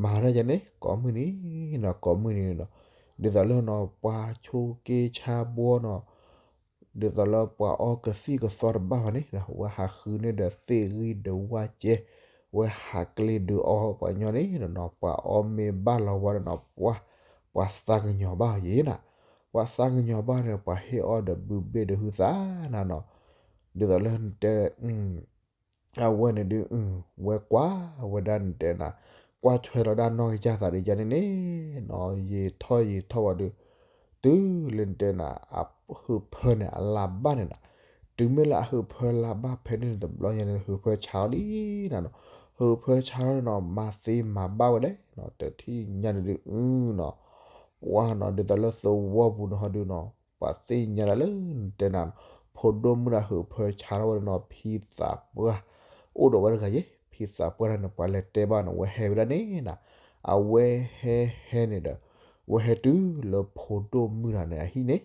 မၤတၢ်ယၤန့ၣ် ကိးမုၢ်နံၤနီၤ ကိးမုၢ်နံၤနီၤ, ဒ်သိးလၢနီၤ ပှၤဆိးက့ဆါဘှီနီၤ ဒ်သိးလၢပှၤအီကသံၣ်ကသီတဘၣ်ဘၣ်န့ၣ် ဝဲဟးဃုန့ၢ်ဒီးသ့ၣ်ဂံၢ်ဒဝၣ်ကဲ, ဝဲဟးကျ့ဒုးအီပှၤညီန့ၣ်နီၤ, ပှၤအီမ့ၢ်ဘၣ်လီၤဝါဒီးနီၤ, ပှၤ, ပှၤသးကညီၤဘၣ်ယဲနၤ, ပှၤသးကညီၤဘၣ်န့ၣ် ပှၤဟ့ၣ်အီၣ်ဒီးဘုဘ့ၣ်ဒီးဟုသးနၤနီၤ, ဒ်သိးလၢနတဲ အဝဲန့ၣ်ဒုး ဝဲကွၢ်ဝဲဒၣ်နတဲနၤ, ကွၢ်ထွဲလီၤဒၣ်နီၢ်ကစၢ်သးဒ်ယၤန့ၣ်န့ၣ်နီၤ, ယံာ်ထီၣ်ယံာ်ထီၣ်ဝဲဒုး, တုၤလၢနတဲနၤ, အဟုးဖၢန့ၣ် အလါဘၣ်န့ၣ်နၤ, တုၤမ့ၢ်လၢအဟုးဖၢလါဘၣ်ဖဲန့ၣ်န့ၣ်တဘျီညါန့ၣ် ဟုးဖၢဆါအီၤလံနၤနီၤ, ဟုးဖၢဆါထီၣ်န့ၣ်နီၤ မၤသ့မၤဘၣ်ဝဲလဲၣ်နီၤ, တထံၣ်ညါန့ၣ်ဒုးနီၤ, ပှၤနီၤ ဒ်သိးလၢသဝီပူၤန့ၣ်ဟီဒုးနီၤ, ပှၤသ့ၣ်ညါဒၣ်လၢနတဲနၤ, ဖိဒိၣ်မုၣ်န့ၣ် ဟုးဖၢဆါထီၣ်ဝဲဒၣ်နီၤ, ဖံသးပှၢ် အိၣ်ဒီးဝဲတဂၤယဲ, ဖံသးပှၢ်တဂၤန့ၣ် ပှၤလဲၤတဲဘၣ်န့ၣ် ဝဲဟဲဝဲဒၣ်န့ၣ်နၤ, အဝဲဟဲဟဲန့ၣ်ဒီး, ဝဲဟဲတုၤလၢဖိဒိၣ်မုၣ်တဂၤန့ၣ်အဟံၣ်န့ၣ်,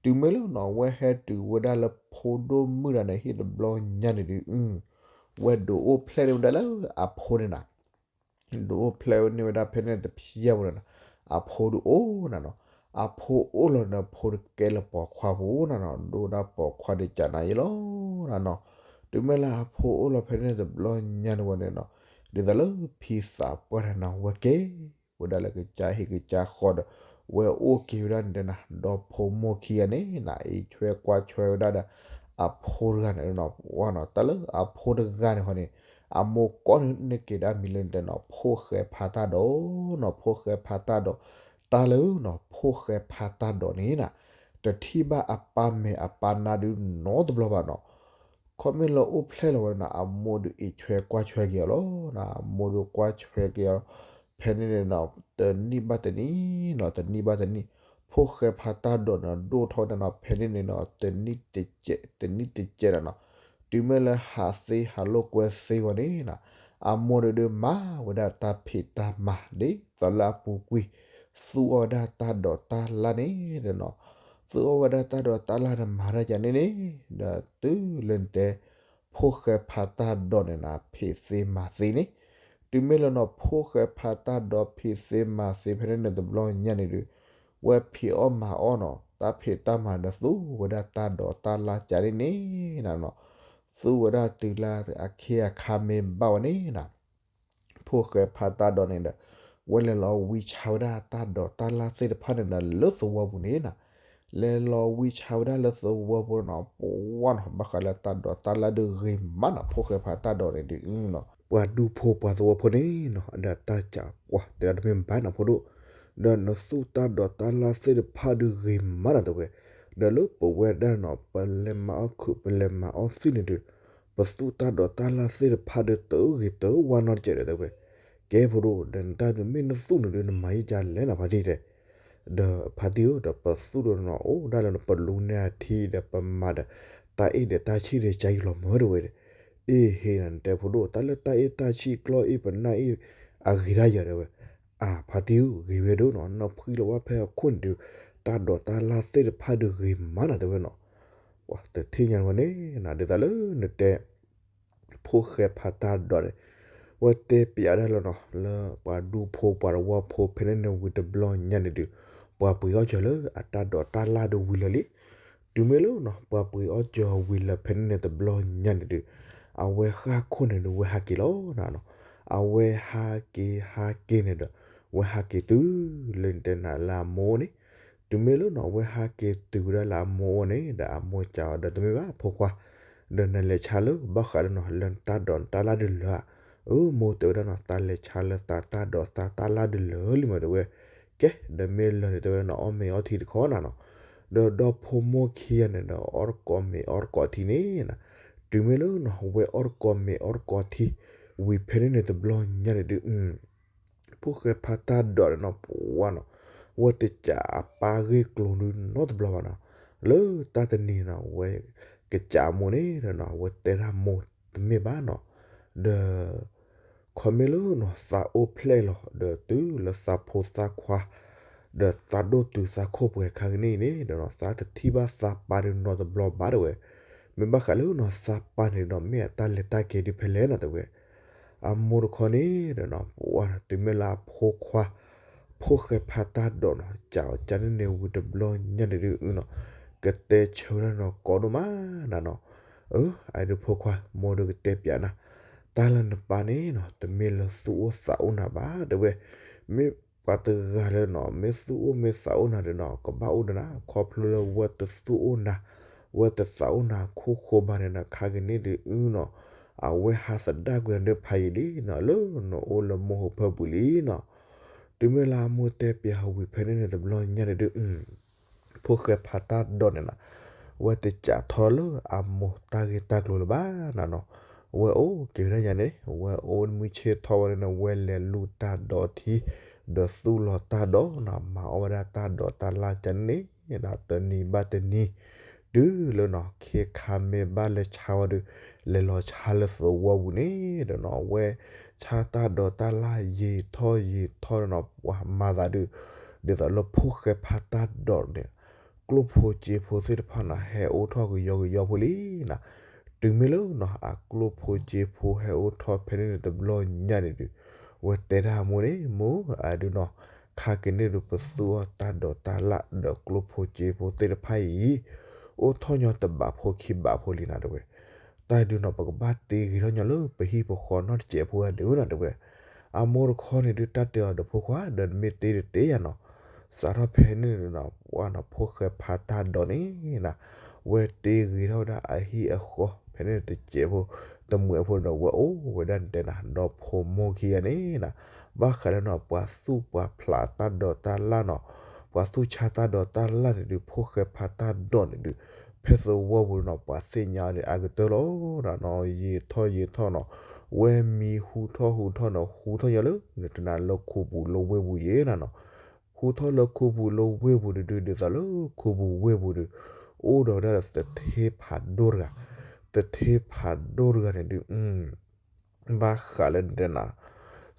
တုၤမ့ၢ်လၢနီၤ ဝဲဟဲတုၤဝဲဒၣ်လၢဖိဒိၣ်မုၣ်တဂၤန့ၣ်အဟံၣ်တဘျီညါန့ၣ်ဒုး, ဝဲဒုးအိၣ်ဖျဲၣ်န့ၢ်ဝဲဒၣ်လၢအဖိန့ၣ်နၤ ဒုးအိၣ်ဖျဲၣ်န့ၢ်ဝဲဒၣ်ဖဲန့ၣ်တဖျဲၣ်ပူၤန့ၣ်နၤ, အဖိဒုးအိၣ်နၤနီၤ, အဖိအိၣ်လီၤဒီးဖိတကဲလၢပိာ်ခွါပူၤနၤနီၤ, ဒိၣ်ဒၣ်ပိာ်ခွါဒုးကနၤယဲလီၤနၤနီၤ, တုၤမ့ၢ်လၢအဖိအိၣ်လီၤဖဲန့ၣ်တဘျီညါန့ၣ်ဝဲန့ၣ်နီၤ, ဒ်သိးလၢဖံသးပှၢ်တဂၤန့ၣ် ဝဲက့ၤဝဲဒၣ်လၢကစၢ်ဟံၣ်ကစၢ်ဃီဒီး, ဝဲအိၣ်က့ၤဝဲဒၣ်န့ၣ်နၤ, ဒီဖိမိၢ်ခံဂၤန့ၣ်နၤ အံးဆွဲကွၢ်ဆွဲဝဲဒၣ်ဒီး, အဖိတဂၤန့ၣ်နီၤ, တၢ်လၢအဖိတဂၤန့ၣ်ဃီန့ၣ်, အမိၢ်ကိးန့ၢ်က့ၤဒၣ်မံၤလၢနတဲနီၤ ဖိၣ်ဃဲဖးတၢ်ဒိးနီၤ, ဖိၣ်ဃဲဖးတၢ်ဒိး, တၢ်လၢနီၤ ဖိၣ်ဃဲဖးတၢ်ဒိးန့ၣ်နၤ, တထံၣ်ဘၣ်အပၢ်မဲာ်အပၢ်နါဒုးနီတဘျီဘၣ်နီၤ, ခီမ့ၢ်လၢအိၣ်ဖျဲၣ်လီၤဝဲန့ၣ် အမိၢ်ဒုးအံးဆွဲကွၢ်ဆွဲက့ၤအီၤလီၤ, အမိၢ်ဒုးကွၢ်ဆွဲက့ၤအီၤ, ဖဲန့ၣ်န့ၣ်နီၤ တနံၣ်ဘၣ်တနံၣ်နီၤ တနံၣ်ဘၣ်တနံၣ်, ဖိၣ်ဃဲဖးတၢ်ဒိးန့ၣ် ဒိၣ်ထီၣ်ဝဲဒၣ်နီၤ ဖဲန့ၣ်န့ၣ်နီၤ တနံၣ်တကဲး တနံၣ်တကဲးန့ၣ်နီၤ, တုၤမ့ၢ်လၢဟးသ့ဟးလိာ်ကွဲသ့ဝဲန့ၣ်နီၤ, အမိၢ်ဒုးဒုးမၤဝဲဒၣ်တၢ်ဖံးတၢ်မၤ ဒ်သိးလၢအပူၤကွံာ်, သူအီၤဝဲဒၣ်တၢ်ဒိးတၢ်လၣ်န့ၣ်ဒီးနီၤ, သူအီၤဝဲဒၣ်တၢ်ဒိးတၢ်လၣ်ဒီးမၤတၢ်ကန့ၣ်န့ၣ်, ဒီးတုၤလၢနတဲ ဖိၣ်ဃဲဖးတၢ်ဒိးန့ၣ်နၤ ဖံးသ့မၤသ့န့ၣ်, တုၤမ့ၢ်လၢနီၤ ဖိၣ်ဃဲဖးတၢ်ဒိးဖံးသ့မၤသ့ဖဲန့ၣ်န့ၣ်တဘျီညါန့ၣ်ဒုး, ဝဲဖံးအီၣ်မၤအီၣ်နီၤ တၢ်ဖံးတၢ်မၤဒီးသူဝဲဒၣ်တၢ်ဒိးတၢ်လၣ်ကန့ၣ်န့ၣ်နၤနီၤ, သူဝဲဒၣ်တုၤလၢအခ့အခါမ့ၢ်ဘၣ်ဝဲန့ၣ်နၤ ဖိၣ်ဃဲဖးတၢ်ဒိးန့ၣ်ဒီး, ဝဲလဲၤလီၤဝံဆါဝဲဒၣ်တၢ်ဒိးတၢ်လၣ်သ့ၣ်တဖၣ်န့ၣ်ဒီးလၢသဝီပူၤန့ၣ်နၤ, လဲၤလီၤဝံဆါဝဲဒၣ်လၢသဝီပူၤနီၤ ပဝဲနီၤ ဘၣ်ဃးလၢတၢ်ဒိးတၢ်လၣ်ဒုးဂ့ၤမးနီၤ ဖိၣ်ဃဲဖးတၢ်ဒိးန့ၣ်ဒုးနီၤ ပှၤဒူဖိပှၤသဝီဖိန့ၣ်နီၤ ဒီးတၢ်ကးပှၤတဲဒၣ်တမ့ၢ်ဘၣ်နီၤဖိဒိၣ်, ဒီးနသူၣ်တၢ်ဒိးတၢ်လၣ်သ့ၣ်တဖၣ်ဒုးဂ့ၤမးနီၤတဲဝဲ, ဒီးလၢပဝဲဒၣ်နီၤ ပလဲၤမၤအီၣ်ခုး ပလဲၤမၤအီၣ်သ့ၣ်န့ၣ်ဒုး ပသူၣ်တၢ်ဒိးတၢ်လၣ်သ့ၣ်တဖၣ်ဒီးတဂ့ၤတဝါနီတစဲးဒီးတဲဝဲ, ကဲဖိဒိၣ် ဒီးနတၢ်ဒုးမ့ၢ်နသူၣ်န့ၣ်ဒုးနမၤယံာ်ကလဲၣ်နီၤဖါတံၢ်တဲ, ဒီးဖါတံၢ်ဧၢ ဒီးပသူၣ်ဒီးနီၤအိၣ်ဒၣ်လၢနပလူန့ၢ်အထံဒီးပမၤဒီး, တၢ်အ့ၣ်ဒီးတၢ်ဆံၣ်ဒီးကါယံာ်လီၤမၢတဝဲဒီး, အ့ၣ်ဟ့ၣ်နၤ နတဲဖိဒိၣ် တၢ်လၢတၢ်အ့ၣ်တၢ်ဆံၣ်ကျီၢ်အ့ၣ်ပနၢ်အ့ၣ်, အဂ့ၤဒၣ်ယၤတဲဝဲ, အါဖါတံၢ်ဧၢ ဂ့ၤဝဲဒိၣ်နီၤ နီၢ်ဖှံလီၤဝဲဖဲအခိၣ်န့ၣ်ဒုး, တၢ်ဒိးတၢ်လၣ်သ့ၣ်တဖၣ်ဒုးဂ့ၤမးနီၤတဲဝဲနီၤ, ပှၤတထံၣ်ညါန့ၣ်ဝဲန့ၣ်နၤ ဒ်သိးလၢနတဲ ဖိၣ်ဃဲဖးတၢ်ဒိးန့ၣ်, ဝဲတဲပျးဒၣ်လၢနီၤ လၢပှၤဒူဖိပှၤသဝီဖိဖဲန့ၣ်န့ၣ်ဝံၤတဘျီညါန့ၣ်ဒုး, ပှၤပှ့ၤအီၣ်စၢၤလၢအတၢ်ဒိးတၢ်လၣ်ဒုးဝံၤလၢာ်လံ, တုၤမ့ၢ်လၢနီၤ ပှၤပှ့ၤအီၣ်စၢၤဝံၤလၢာ်ဖဲန့ၣ်န့ၣ်တဘျီညါန့ၣ်ဒုး, အဝဲဃၣ်ခိၣ်န့ၣ်ဒုးဝဲဟးက့ၤလီၤနၤနီၤ, အဝဲဟးက့ၤဟးက့ၤန့ၣ်ဒီး, ဝဲဟးက့ၤတုၤလၢနတဲနၤလၢအမိၢ်အိၣ်န့ၣ်, တုၤမ့ၢ်လၢနီၤ အဝဲဟးက့ၤတုၤဝဲဒၣ်လၢအမိၢ်အိၣ်န့ၣ် ဒီးအမိၢ်စံးအီၤဒီးတမ့ၢ်ဘၣ်ဖိခွါ, ဒီးနလဲၤဆါလၢဘၣ်ဃးလၢနီၤ လၢနတၢ်ဒိးနတၢ်လၣ်ဒုးလၢာ်ဧါ, အၢ မိၢ်တဲဝဲဒၣ်နီၤ သးလဲၤဆါလၢသးတၢ်ဒိးသးတၢ်လၣ်ဒုးလၢာ်လံမးတဲဝဲ, ကဲ ဒီးမ့ၢ်လၢာ်န့ၣ်တဲဝဲဒၣ်နီၤ အီၣ်မ့ၤအီထံတခီနၤနီၤ, ဒီးဒီဖိမိၢ်ခံဂၤန့ၣ်ဒီးအီၣ်တကိးမ့ၤအီတကိးထံန့ၣ်နၤ, တုၤမ့ၢ်လၢနီၤ ဝဲအီၣ်တကိးမ့ၤအီတကိးထံ, ဝံၤဖဲန့ၣ်န့ၣ်တဘျီညါန့ၣ်ဒုး ဖိၣ်ဃဲဖးတၢ်ဒိးန့ၣ်နီၤ ပဝဲနီၤ, ဝဲတစးအပၢ်ဂ့ၢ်ကျိၤဒုးနီတဘျီဘၣ်နီၤ, လၢတၢ်တနံၤနီၤ ဝဲကစးမိၢ်န့ၣ်ဒီးနီၤ ဝဲတဲဒၣ်မိၢ်တမ့ၢ်ဘၣ်နီၤ, ဒီး ခီမ့ၢ်လၢနီၤ သးအိၣ်ဖျဲၣ်လီၤ ဒီးတုၤလၢသးဖိသၣ်ခွါ ဒီးသးဒိၣ်တုၤသးခိၣ်ပှဲၤခါကနံၣ်အံၤန့ၣ်ဒီးနီၤ သးတထံၣ်ဘၣ်သးပၢ်ဒုးနီတဘျီဘၣ်တဲဝဲ, မ့ၢ်ဘၣ်ဃးလၢနီၤ သးပၢ်န့ၣ်ဒီး မ့ၢ်အတၢ်လဲၤတၢ်က့ၤဒုးဖဲလဲၣ်နီၤတဲဝဲ, အမိၢ်တခီန့ၣ်ဒီးနီၤ ပဝဲနီၤ တုၤမ့ၢ်လၢအဖိခွါ ဖိၣ်ဃဲဖးတၢ်ဒိးနီၤ စးအီၤကန့ၣ်န့ၣ်ဝံၤတဘျီညါန့ၣ်ဒုးနီၤ, က ကတဲဆၢဝဲဒၣ်နီၢ်ကီဒိၣ်မးနၤနီၤ. အၢ အဒုးဖိခွါ မိၢ်ဒုးကတဲပျးနၤ, တၢ်လၢနပၢ်န့ၣ်နီၤ တမ့ၢ်လၢသူၣ်အိၣ်သးအိၣ်နၤဘၣ် တဲဝဲ, မ့ၢ်ပှၤတဂၤလၢနီၤ မ့ၢ်သူၣ်အိၣ်မ့ၢ်သးအိၣ်နၤဒီးနီၤ ကဘၣ်အိၣ်ဒီးနၤ ခီဖျိလၢဝဲတသူၣ်အိၣ်နၤ ဝဲတသးအိၣ်နၤခိၣ်ဃိဘၣ်န့ၣ်ဒီး ခါကန့ၣ်ဒုးအုနီၤ အဝဲဟးသဒၣ်ကွံာ်နၤဒုးဖးယံာ်လံနီၤ လၢနအိၣ်လၢမိၢ်ဟူးဖၢပူၤလံနီၤ. တုၤမ့ၢ်လၢအမိၢ်တဲပျးဟးဝံၤဖဲန့ၣ်န့ၣ် တဘျီညါန့ၣ်ဒုး ဖိၣ်ဃဲဖးတၢ်ဒိးန့ၣ်နီၤ ဝဲတစးထီၣ်လၢအမိၢ်တၢ်ဂ့ၢ်တၢ်ကျိၤလၢၤဘၣ်နၤနီၤ. ဝဲအိၣ်က့ၤဝဲဒၣ်ယၤန့ၣ် ဝဲအိၣ်မုၢ်ဆ့ၣ်ထီၣ်ဝဲန့ၣ် ဝဲလဲၤလူၤတၢ်ဒိးထံ ဒီးသူၣ်လီၤတၢ်ဒိးနီၤ မၤအီၣ်ဝဲဒၣ်တၢ်ဒိးတၢ်လၢ်ကန့ၣ် တနံၤဘၣ်တနံၤ တုၤလၢနီၤ ခ့ခါမ့ၢ်ဘၣ်လဲၤဆါဝဲဒီး လဲၤလီၤဆါလၢသဝီပူၤန့ၣ်ဒီးနီၤ ဝဲဆါတၢ်ဒိးတၢ်လၢ်ယံာ်ထီၣ်ယံာ်ထီၣ်ဒီးနီၤ ပှၤမၤသးဒုး ဒ်သိးလၢဖိၣ်ဃဲဖးတၢ်ဒိးန့ၣ် ကျိၣ်ဖိစ့ဖိသ့ၣ်တဖၣ်နီၤ ဟဲအိၣ်ထီၣ်ကယီကယီဖိလံနီၤ. တုၤမ့ၢ်လၢနီၤ အကျိၣ်ဖိစ့ဖိဟဲအိၣ်ထီၣ်ဖဲန့ၣ်န့ၣ် တဘျီညါန့ၣ်ဒုး ဝဲတဲဒၣ်အမိၢ်န့ၣ် မိၢ် အဒုးနီၤ ခါကန့ၣ်ဒုး ပသူၣ်အီၣ်တၢ်ဒိးတၢ်လၢ်ဒီးကျိၣ်ဖိစ့ဖိသ့ၣ်တဖၣ်အံၤ အိၣ်ထီၣ်ညီတဘးဖိခံဘးဖိလံနီၤ တဲဝဲ. တၢ်ဒုးနီၤ ပကဘၣ်တ့ဂ့ၤထီၣ်ညီလၢပဟံၣ်ပဃီနီတစဲးဖိအဒုးနီၤ တဲဝဲ. အမိၢ်တခီန့ၣ်ဒုး တၢ်တဲအီၤဒီးဖိခွါ ဒီးနမ့ၢ်တ့တတဲယၤနီၤ စးထီၣ်ဖဲန့ၣ်န့ၣ်နီၤ ပှၤနီၤဖိၣ်ဃဲဖးတၢ်ဒိးန့ၣ်နီၤ ဝဲတ့ဂ့ၤထီၣ်ဝဲဒၣ်အဟံၣ်အဃီ ဖဲန့ၣ်တစဲးဖိ တမှဲးဖိဒီး ဝဲအိၣ်ဝဲဒၣ်န့ၣ်တဲနၤ ဒီးဖိမိၢ်ခံဂၤန့ၣ်နီၤ ဘၣ်ဃးလၢနီၤ ပှၤသူၣ်ပှၤဖျးတၢ်ဒိးတၢ်လၢ်နီၤ ပှၤသူၣ်ဆါတၢ်ဒိးတၢ်လၢ်န့ၣ်ဒုး ဖိၣ်ဃဲဖးတၢ်ဒိးန့ၣ်ဒုး ဖဲသဝီပူၤနီၤ ပှၤသ့ၣ်ညါအီၤန့ၣ် အကတၢၢ်လီၤနီၤ ယံာ်ထီၣ်ယံာ်ထီၣ်နီၤ ဝဲမံဟူထီၣ်ဟူထီၣ်နီၤ ဟူထီၣ်ညီလၢ နတနၤလၢခူပူၤလၢဝ့ၢ်ပူၤယဲနီၤနီၤ ဟူထီၣ်လၢခူပူၤလၢဝ့ၢ်ပူၤန့ၣ်ဒုး ဒ်သိးလၢခူပူၤဝ့ၢ်ပူၤဒုး အိၣ်ဒီးဝဲဒၣ်ဒီးသထ့ဖးဒိၣ်တဂၤ သထ့ဖးဒိၣ်တဂၤန့ၣ်ဒုး ဘၣ်ဃးလၢနတဲနၤ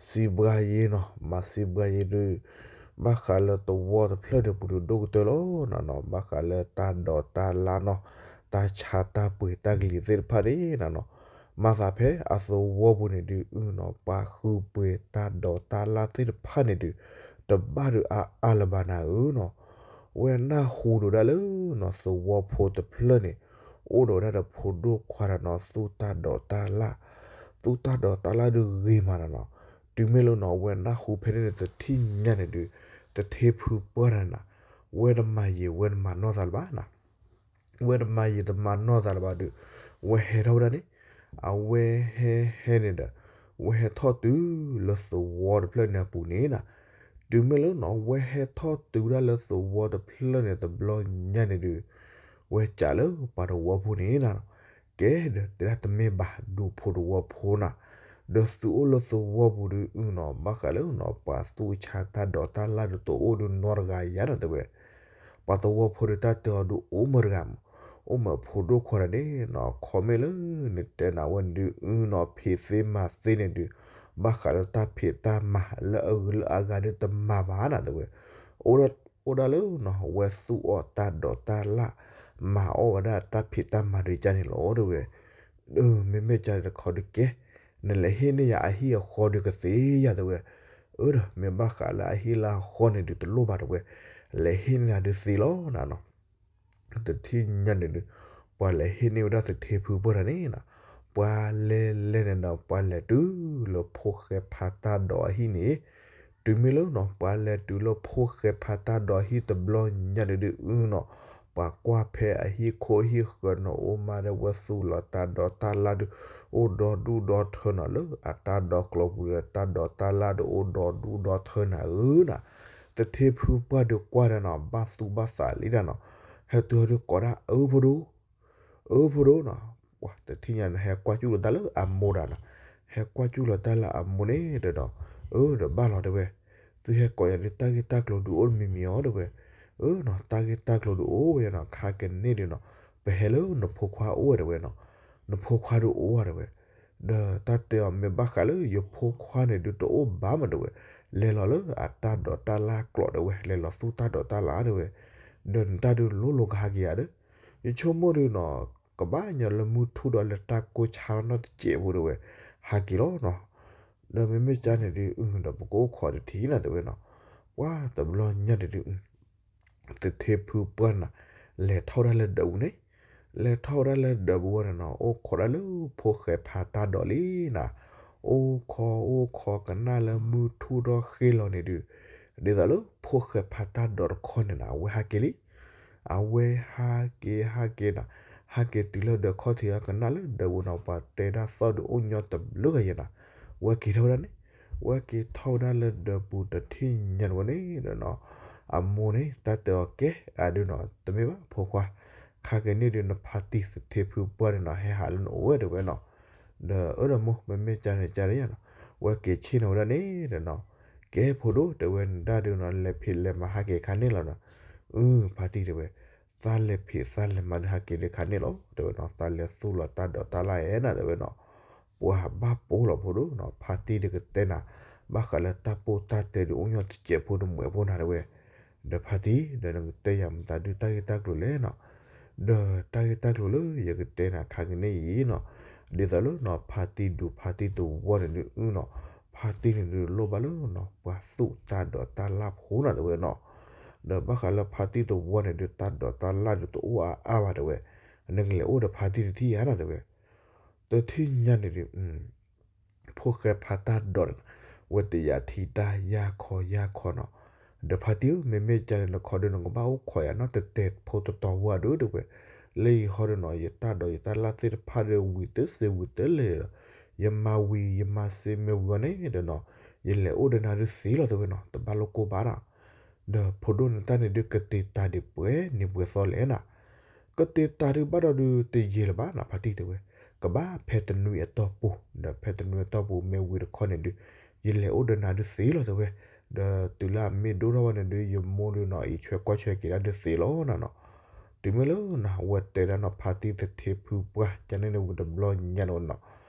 စံးဘှါယ့နီၤ မၤစံးဘှါယ့ဒုး ဘၣ်ဃးလၢသဝီတဖျၢၣ်န့ၣ်ပူၤဒုး ဒိၣ်ကတၢၢ်လီၤနီၤနီၤ ဘၣ်ဃးလၢတၢ်ဒိးတၢ်လၢ်နီၤ တၢ်ဆါတၢ်ပှ့ၤတၢ်ကလံၤသ့ၣ်တဖၣ်န့ၣ်နီၤနီၤ မၤသးဖဲအသဝီပူၤန့ၣ်ဒုး အုနီၤ ပှၤဃုပှ့ၤတၢ်ဒိးတၢ်လၢ်သ့ၣ်တဖၣ်န့ၣ်ဒုး တဘၣ်ဒုးအါအါလၢၤဘၣ်နၤဧၢနီၤ ဝဲနၢ်ဟူဒိၣ်ဝဲဒၣ်လၢနီၤ သဝီဖိတဖျၢၣ်န့ၣ် အိၣ်ဒီးဝဲဒၣ်ဒီးဖိဒိၣ်ခွါတနီၤ သူၣ်တၢ်ဒိးတၢ်လၢ် သူၣ်တၢ်ဒိးတၢ်လၢ်ဒုးဂ့ၤမးနီၤနီၤ တုၤမ့ၢ်လၢနီၤ ဝဲနၢ်ဟူဖဲန့ၣ်န့ၣ် တထံၣ်ညါန့ၣ်ဒုး သထ့ဖုပှၢ်တဂၤန့ၣ် ဝဲတမၤယံာ်ဝဲတမၤနီၢ်သးလၢၤဘၣ်နီၤ ဝဲတမၤယံာ်တမၤနီၢ်သးလၢၤဘၣ်ဒီး ဝဲဟဲထီၣ်ဝဲဒၣ်န့ၣ် အဝဲဟဲဟဲန့ၣ်ဒီး ဝဲဟဲထီၣ်တုၤလၢသဝီတဖျၢၣ်န့ၣ်အပူၤန့ၣ်နီၤ တုၤမ့ၢ်လၢနီၤ ဝဲဟဲထီၣ်တုၤဝဲဒၣ်လၢသဝီတဖျၢၣ်န့ၣ် တဘျီညါန့ၣ်ဒုး ဝဲစံးလၢပှၤသဝီဖိန့ၣ်နီၤ ကဲဒီးတဲဒၣ်တမ့ၢ်ဘၣ် ဒူဖိသဝီဖိနီၤ ဒီးသုအိၣ်လၢသဝီပူၤဒုးအုနီၤ ဘၣ်ဃးလၢနီၤ ပှၤသူၣ်ဆါတၢ်ဒိးတၢ်လၢ်ဒုးတအိၣ်ဒုးနီတဂၤယါနီၤ တဲဝဲ ပှၤသဝီဖိဒုးတၢ်တဲအီၤဒုးအိၣ်မးတဂၤမး အိၣ်မးဖိဒိၣ်ခွါတဂၤန့ၣ်နီၤ ခီမ့ၢ်လၢနတဲနၤဝဲဒုးအုနီၤ ဖံးသ့မၤသ့န့ၣ်ဒုး ဘၣ်ဃးလၢတၢ်ဖံးတၢ်မၤလၢအဂုၤလၢအဂၤဒုးတမၤဘၣ်နီၤ တဲဝဲ အိၣ်ဒၣ်လၢနီၤ ဝဲသူၣ်အီၣ်တၢ်ဒိးတၢ်လၢ် မၤအီၣ်ဝဲဒၣ်တၢ်ဖံးတၢ်မၤဒုးကါန့ၣ်လီၤ တဲဝဲ မ့မ့ၢ်ကါန့ၣ်တခီဒုးကဲ နလဲၤဟ့ၣ်န့ၢ်ယၤအဟံၣ်အဃီဒုးကသ့ယါ တဲဝဲ အၢဒီး မ့ၢ်ဘၣ်ဃးလၢအဟံၣ်လၢအဃီန့ၣ်ဒုးတလိၣ်ဘၣ် တဲဝဲ လဲၤဟ့ၣ်န့ၢ်နၤဒုးသ့လီၤနီၤနီၤ တထံၣ်ညါန့ၣ်ဒုး ပှၤလဲၤဟ့ၣ်န့ၢ်ဝဲဒၣ်သထ့ဖုပှၢ်တဂၤန့ၣ်နီၤ ပှၤလဲၤလဲၤန့ၣ်ဒီး ပှၤလဲၤတုၤလၢဖိၣ်ဃဲဖးတၢ်ဒိးအဟံၣ်န့ၣ် တုၤမ့ၢ်လၢနီၤ ပှၤလဲၤတုၤလၢဖိၣ်ဃဲဖးတၢ်ဒိးအဟံၣ်တဘျီညါန့ၣ်ဒုးအုနီၤ ပှၤကွၢ်ဖဲအဟံၣ်ခိၣ်ဟံၣ်ဃၢၤနီၤ အိၣ်မးဒီးဝဲသူၣ်လီၤတၢ်ဒိးတၢ်လၢ်ဒုး အိၣ်ဒီဒူၣ်ဒီထၢနီၤ လၢအတၢ်ဒိးကျိၤပူၤဒီး တၢ်ဒိးတၢ်လၢ်ဒုးအိၣ်ဒီဒူၣ်ဒီထၢနၤဧၢနီၤ သထ့ဖုပှၢ်ဒုးကွၢ်ဒီးနီၤ ဘၣ်သူၣ်ဘၣ်သးလံဒၣ်နီၤ ဟဲတုၤဟဲဒုးကိးဒၣ်အၢဖိဒိၣ် အၢဖိဒိၣ်နီၤ ပှၤတထံၣ်ညါန့ၣ် ဟဲကွၢ်ကူၣ်လီၤတၢ်လၢအမိၢ်ဒၣ်နီၤ ဟဲကွၢ်ကူၣ်လီၤတၢ်လၢအမိၢ်န့ၣ်ဒီးနီၤ အၢဒီးဘၣ်လီၤတဲဝဲ သုဟဲကိးယၤဒုး တၢ်ဂ့ၢ်တၢ်ကျိၤဒုးအိၣ်တမံၤမံၤအီၤတဲဝဲ အၢနီၤ တၢ်ဂ့ၢ်တၢ်ကျိၤဒုးအိၣ်ဝဲနီၤ ခါကန့ၣ်ဒုးနီၤ ပဟဲလၢနဖိခွါအိၣ်ဝဲတဲဝဲနီၤ နဖိခွါဒုးအိၣ်ဝဲတဲဝဲ ဒီးတၢ်တဲအီၤမ့ၢ်ဘၣ်ဃးလၢယဖိခွါန့ၣ်ဒုးတအိၣ်ဘၣ်မးတဲဝဲ လဲၤလီၤလၢအတၢ်ဒိးတၢ်လၢ်ကျိၤတဲဝဲ လဲၤလီၤသူၣ်တၢ်ဒိးတၢ်လၢ်တဲဝဲ ဒီးနတၢ်ဒုးလိၤလိၤကဟးက့ၤယၤဒီး ယဆိကမိၣ်ဒုးနီၤ ကဘၣ်ညီလၢမုၢ်ထူၣ်ဒီးလၢတၢ်ကိၢ်ဆါနီတစဲးဖိတဲဝဲ ဟးက့ၤလီၤနီၤ ဒီးမ့မ့ၢ်ကါန့ၣ်ဒုး ဒီးပကအိၣ်ခိးတထံၣ်နၤတဲဝဲနီၤ ပှၤတဘျီညါန့ၣ်ဒုး သထ့ဖုပှၢ်နၤ လဲၤထီၣ်ဝဲဒၣ်လၢဒၢးပူၤန့ၣ်, လဲၤထီၣ်ဝဲဒၣ်လၢဒၢးပူၤဝဲန့ၣ်နီၤ အိၣ်ခိးဒၣ်လၢဖိၣ်ဃဲဖးတၢ်ဒိးလံနီၤ, အိၣ်ခိးအိၣ်ခိးကနၣ်လၢမုၢ်ထူၣ်ထီၣ်ဃ့လီၤန့ၣ်ဒုး, ဒ်သိးလၢဖိၣ်ဃဲဖးတၢ်ဒိးတခီန့ၣ်နီၤ အဝဲဟးက့ၤလံ အဝဲဟးက့ၤဟးက့ၤနီၤ, ဟးက့ၤတုၤလၢဒၢးခီၣ်ထံးအကနၣ်လၢဒၢးပူၤနီၤ ပှၤတဲဒၣ်သီၣ်ဒုးအိၣ်ညီတဘျုးဂၤယဲနီၤ, ဝဲက့ၤထီၣ်ဝဲဒၣ်န့ၣ်, ဝဲက့ၤထီၣ်ဝဲဒၣ်လၢဒၢးပူၤတထံၣ်ညါန့ၣ်ဝဲန့ၣ်ဒီးနီၤ, အမိၢ်န့ၣ် တၢ်တဲအီၤကဲ အဒုးနီၤ တမ့ၢ်ဘၣ်ဖိခွါ, ခါက့ၤန့ၣ်ဒုးနဖါတံၢ်သထ့ဖုပှၢ်န့ၣ်နီၤ ဟဲဟးလၢနအိၣ်ဝဲတဲဝဲနီၤ, ဒီးအၢဒီးမိၢ် မ့မ့ၢ်ကန့ၣ်ကန့ၣ်ယါနီၤ, ဝဲက့ၤဆ့ၣ်နီၤဝဲဒၣ်န့ၣ်ဒီးနီၤ, ကဲဖိဒိၣ်တဲဝဲ နဒၣ်ဒုးနီၤ လဲၤဖံးလဲၤမၤဟးက့ၤခါန့ၣ်လီၤနီၤ, အု ဖါတံၢ်တဲဝဲ, သးလဲၤဖံးသးလဲၤမၤဒုးဟးက့ၤဒုးခါန့ၣ်လီၤ တဲဝဲနီၤ, သးလဲၤသူၣ်လီၤတၢ်ဒိးတၢ်လၣ်အဲၣ်နၤ တဲဝဲနီၤ, ပှၤဘၣ်ပိာ်လီၤဖိဒိၣ်နီၤ ဖါတံၢ်ဒုးကတဲနၤ, ဘၣ်ဃးလၢတၢ်ပိၢ်တၢ်တဲဒုးအိၣ်ညီတစဲးဖိတမှဲးဖိနၤတဲဝဲ, ဒီးဖါတံၢ် ဒီးနကတဲယၤမတၤဒုးတၢ်ဂ့ၢ်တၢ်ကျိၤလဲၣ်နီၤ, ဒီးတၢ်ဂ့ၢ်တၢ်ကျိၤလၢယကတဲနၤခါက့ၤန့ၣ်အံၤနီၤ, ဒ်သိးလၢနီၤ ဖါတံၢ်ဒုးဖါတံၢ်တဝီန့ၣ်ဒုးအုနီၤ, ဖါတံၢ်န့ၣ်ဒုးလိၣ်ဘၣ်လၢနီၤ ပှၤသူၣ်တၢ်ဒိးတၢ်လၣ်ဖိနီၤတဲဝဲနီၤ, ဒီးဘၣ်ဃးလၢဖါတံၢ်တဝီန့ၣ်ဒုး တၢ်ဒိးတၢ်လၣ်ဒုးတအိၣ်အါအါဘၣ်တဲဝဲ, နကလဲၤအိၣ်ဒီးဖါတံၢ်တထံၣ်ဧါနီၤတဲဝဲ တထံၣ်ညါန့ၣ်ဒုး, ဖိၣ်ဃဲဖးတၢ်ဒိးန့ၣ်, ဝဲတယာ်ထံတၢ်ယၢ်ခီယၢ်ခီနီၤ, ဒီးဖါတံၢ်ဧၢ မ့မ့ၢ်ကန့ၣ်နခီဒုး နကဘၣ်အိၣ်ခိးယၤနီတတဲာ်ဖိတတီၤဝဲဒုးတဲဝဲ, လၢယဟီဒုးနီၤ ယတၢ်ဒိးယတၢ်လၣ်သ့ၣ်တဖၣ်ဒုးဝံၤတစ့ဝံၤတလဲၣ်ဒီး, ယမၤဝံၤယမၤစ့မ့ၢ်ဝံၤအီၤန့ၣ်ဒီးနီၤ, ယလဲၤအိၣ်ဒီးနၤဒုးသ့လီၤတဲဝဲနီၤ တဘၣ်လိၣ်ကိၢ်ဘၣ်နီၤ, ဒီးဖိဒိၣ်နတၢ်န့ၣ်ဒုးကတ့ၤတၢ်ဒံးပှဲၤန့ၢ်ပှဲၤသီလဲၣ်နီၤ ကတ့ၤတၢ်ဒုးဘၣ်ဒီးဒုးတယံာ်လၢၤဘၣ်နီၤ ဖါတံၢ်တဲဝဲ, ကဘၣ်ဖဲတနွံအတီၢ်ပူၤ, ဒီးဖဲတနွံအတီၢ်ပူၤမ့ၢ်ဝံၤတခီန့ၣ်ဒုး, ယလဲၤအိၣ်ဒီးနၤဒုးသ့လီၤတဲဝဲ, ဒီးတုၤလၢအမ့ၢ်ဒိၣ်ထီၣ်ဝဲန့ၣ်ဒုး ယမိၢ်ဒုးနီၤ အံးဆွဲကွၢ်ဆွဲက့ၤဒၣ်ဒုးသ့လီၤနၤနီၤ, တုၤမ့ၢ်လၢနီၤ ဝဲတဲဒၣ်နီၤ ဖါတံၢ်သထ့ဖုပှၢ် ကန့ၣ်န့ၣ်ဝံၤတဘျီညါန့ၣ်နီၤ,